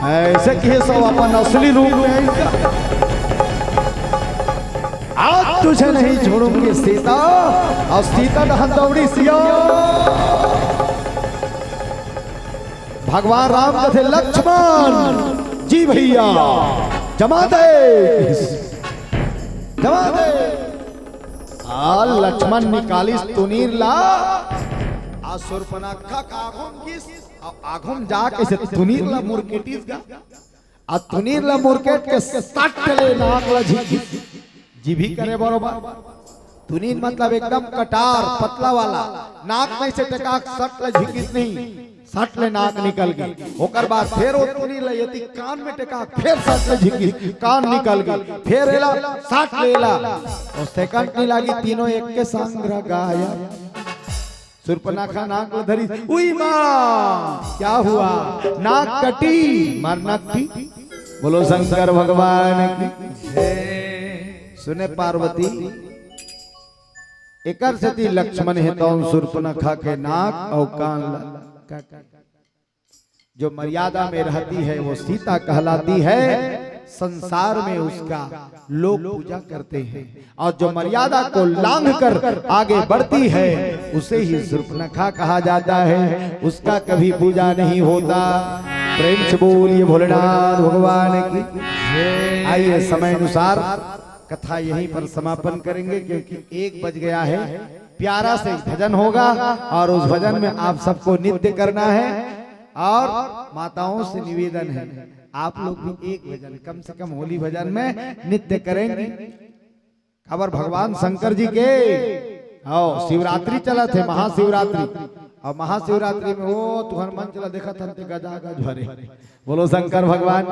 ऐसे किए सब अपन असली रूप में इनका, आज तुझे नहीं छोड़ूंगी सीता। और सीता दहन दौड़ी सिया। भगवान राम कथे, लक्ष्मण जी भैया, जमा दे, जमा दे। आ लक्ष्मण निकालिस तुनीर ला, आ सूर्पनखा का आघुम गिस, आ आघुम जाके से तुनीर ला मुरकेटिस गा। आ तुनीर ला मुरकेट के सट ले नाक ला झिकिस। जीभी करे बरोबर। तुनीर मतलब एकदम कटार, पतला वाला। नाक में से टेकाक सट ले झिकिस नहीं, सट ले नाक निकल गई। ओकर बाद फिर वो तुनीर ला यदि कान में टेकाक, फिर सट ले झिकिस, कान निकल गई। फिर एला सट ले ला, और सेकंड नहीं लागी, तीनों एक के संग गायब। सूर्पनखा नाक ल धरी, उई माँ, क्या हुआ? नाक कटी, मार नाक की। बोलो शंकर भगवान की। सुने पार्वती, एकर सेती लक्ष्मण हे तौन सूर्पनखा के नाक अउ कान ल काट। जो मर्यादा में रहती है वो सीता कहलाती है, संसार में उसका लोग पूजा करते हैं, और जो मर्यादा को लांघ कर आगे बढ़ती है उसे ही सूर्पनखा कहा जाता है, उसका कभी पूजा नहीं होता। प्रेम से बोलिए भोलेनाथ भगवान की। आइए, समय अनुसार कथा यहीं पर समापन करेंगे, क्योंकि एक बज गया है। प्यारा से एक भजन होगा और उस भजन में आप सबको नृत्य करना है। और माताओं से निवेदन है, आप लोग भी एक भजन, कम से कम होली भजन में नृत्य करेंगे। काबर भगवान शंकर जी के, आओ, शिवरात्रि चलत हे, महाशिवरात्रि। और महाशिवरात्रि में वो तुहर मन चला देखत हन ते गजा गज भरे। बोलो शंकर भगवान।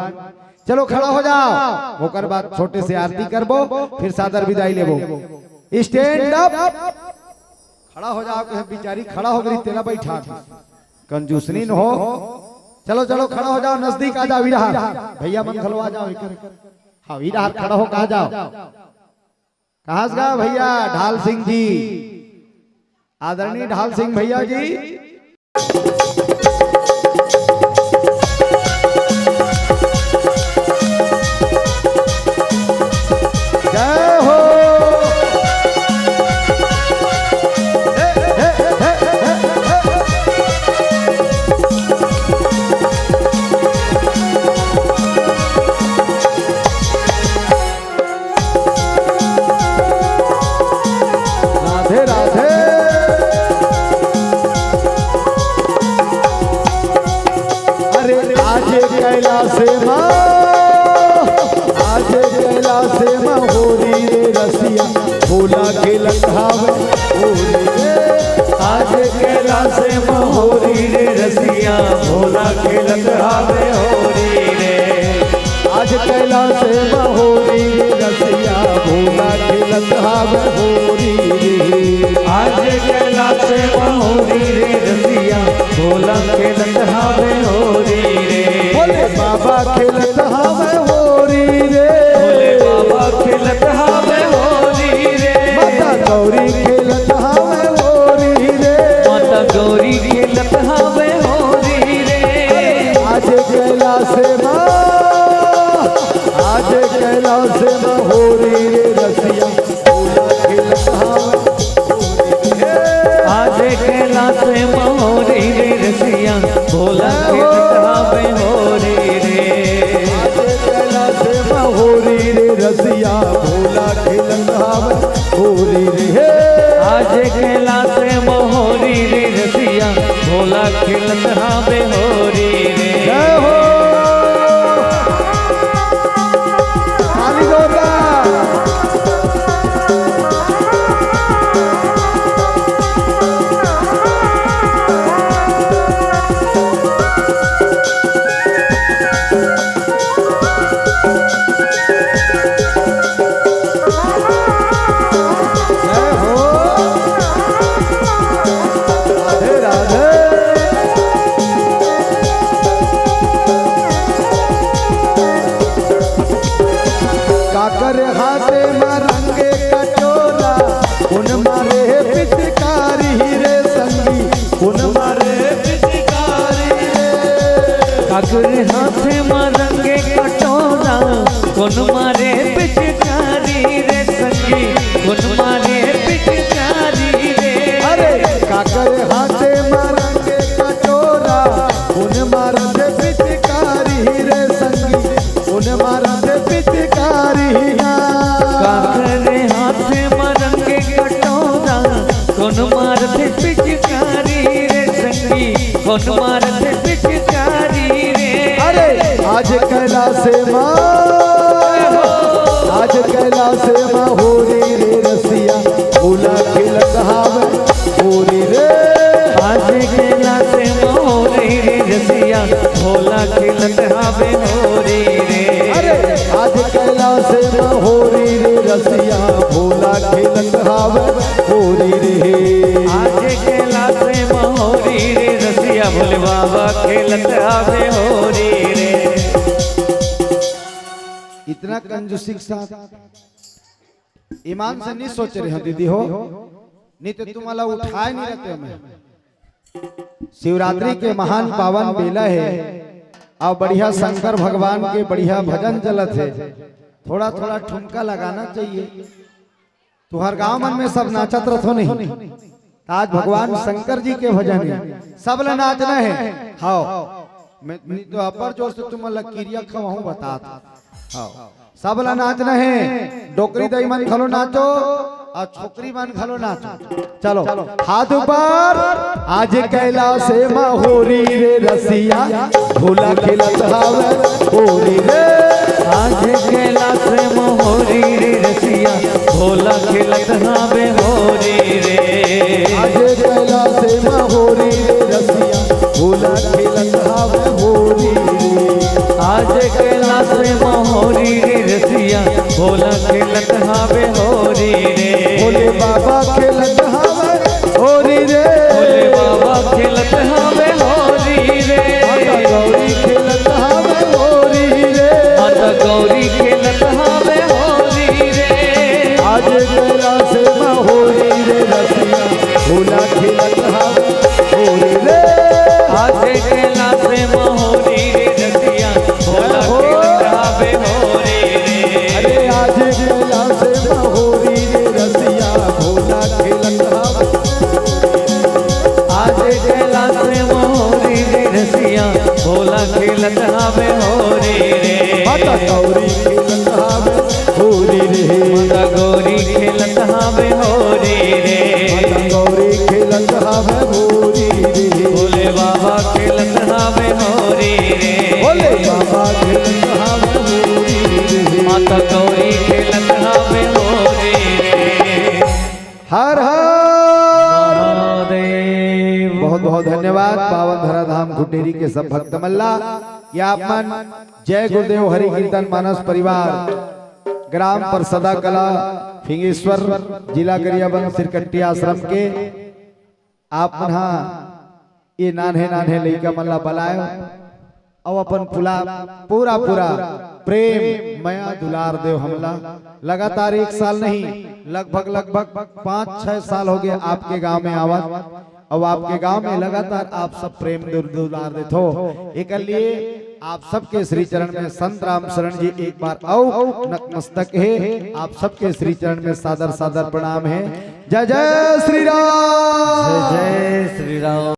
चलो खड़ा हो जाओ, ओकर बाद छोटे से आरती करबो, फिर सादर विदाई लेबो। Stand up. खड़ा हो जाओ, कहे बिचारी खड़ा हो गई, तेला बैठा दे। कंजूसनी न हो। चलो, चलो, खड़ा हो जाओ, नजदीक आ जाओ, इधर। भैया मन घलो आ जाओ, इधर। हाँ, इधर खड़ा हो, कहा जाओ। कहाँ से गा भैया ढाल सिंह जी, आदरणीय ढाल सिंह भैया जी। जय हो। राधे राधे। अरे आज कैलाश मा, आज कैलाश मा होरी रे रसिया, भोला खेलत हावे होरी रे। आज कैलाश मा होरी रे रसिया, भोला खेलत हावे होरी रे। आज कैलाश मा होरी रे रसिया, भोला खेलत हावे होरी रे। आज कैलाश मा होरी रे रसिया, भोला खेलत हावे होरी रे। भोले बाबा खेलत हावे होरी रे। भोले बाबा खेलत हावे होरी रे। माता गौरी खेलत हावे होरी रे। माता गौरी खेलत हावे होरी रे। आज कैलाश मा, आज कैलाश मा होरी रे रसिया, भोला खेलत हावे होरी रे। आज कैलाश मा होरी रे रसिया, भोला खेलत हावे होरी रे। आज कैलाश मा होरी रे रसिया, भोला खेलत हावे होरी रे। आज कैलाश मा होरी रे रसिया, भोला खेलत हावे होरी रे। जय हो। काली दुर्गा। जय हो। राधे राधे। काकर हाथे मा रंगे कटोरा, कोन मारे पिचकारी रे संगी, कोन मारे पिचकारी रे। काकर हाथे मा रंगे कटोरा, कोन मारे पिचकारी रे संगी, कोन मारे पिचकारी रे। अरे काकर हाथे मा रंगे कटोरा, कोन मारत पिचकारी रे संगी, कोन मारत पिचकारी ना। काकर हाथे मा रंगे कटोरा, कोन मारत पिचकारी रे संगी, कोन मारत पिचकारी रे। अरे आज कैलाश मा, आज कैलाश मा होरी रे रसिया, भोला खेलत हावे होरी रे। आज कैलाश मा होरी रे रसिया, भोला खेलत हावे होरी रे। अरे आज कैलाश मा होरी रे रसिया, भोला खेलत हावे होरी रे। आज कैलाश मा होरी रे रसिया, भोले बाबा खेलत हावे होरी रे। इतना कंजूसी के साथ ईमान से नहीं सोच रहे हो दीदी हो। नहीं तो तुमला उठाए नहीं रहते मैं। शिवरात्रि के महान पावन बेला हे, अउ बढ़िया शंकर भगवान के बढ़िया भजन चलत हे। थोड़ा थोड़ा ठुमका लगाना चाहिए। तुहर गांव मन में सब नाचत रथो नहीं, त आज भगवान शंकर जी के भजन हे, सब ला नाचना हे। हाँ, मैं नहीं तो अब्बड़ जोर से तुमला किरिया खवाहूं बतात। हाँ, सब ला नाचना हे। डोकरी दाई मन घलो नाचो अउ छोकरी मन घलो नाचो। चलो, हाथ ऊपर। आज कैलाश म होरी रे रसिया, भोला खेलत हावे होरी रे। आज कैलाश म होरी रे रसिया, भोला खेलत हावे होरी रे। आज कैलाश म होरी रे रसिया, भोला खेलत हावे होरी रे। आज कैलाश म होरी रे रसिया, भोला खेलत हावे होरी रे। भोले बाबा खेलत हावे होरी रे। भोले बाबा खेलत हावे होरी रे। माता गौरी खेलत हावे होरी रे। माता गौरी खेलत हावे होरी रे। आज कैलाश म होरी रे रसिया, भोला खेलत हावे होरी रे। आज कैलाश म होरी रे रसिया, भोला खेलत हावे होरी रे। अरे आज कैलाश म होरी रे रसिया, भोला खेलत हावे। आज कैलाश म होरी रे रसिया, भोला खेलत हावे होरी रे। माता गौरी खेलत हावे होरी रे। माता गौरी खेलत हावे होरी रे। माता गौरी खेलत हावे होरी रे। भोले बाबा खेलत हावे होरी रे। भोले बाबा खेलत हावे होरी रे। माता गौरी खेलत हावे होरी रे। हर हर महादेव। बहुत बहुत धन्यवाद पावन धराधाम खुटेरी के सब भक्त मन ला कि आप मन जय गुरुदेव हरि कीर्तन मानस परिवार, ग्राम परसदा कला, फिंगेश्वर, जिला गरियाबंद, सिरकट्टी आश्रम के आप मन हा ये नान्हे नान्हे लइका मन ला बलायो अउ अपन पूरा पूरा पूरा प्रेम मया दुलार देव हमला। लगातार एक साल नहीं, लगभग लगभग पाँच छह साल हो गए आपके गांव में आवत, अउ आपके गांव में लगातार आप सब प्रेम दुल- दुलार देथो। एकर लिए आप सबके श्री चरण में संत राम शरण जी एक बार अउ नतमस्तक हे। आप सबके श्री चरण में सादर सादर प्रणाम हे। जय जय श्री राम। जय जय श्री राम।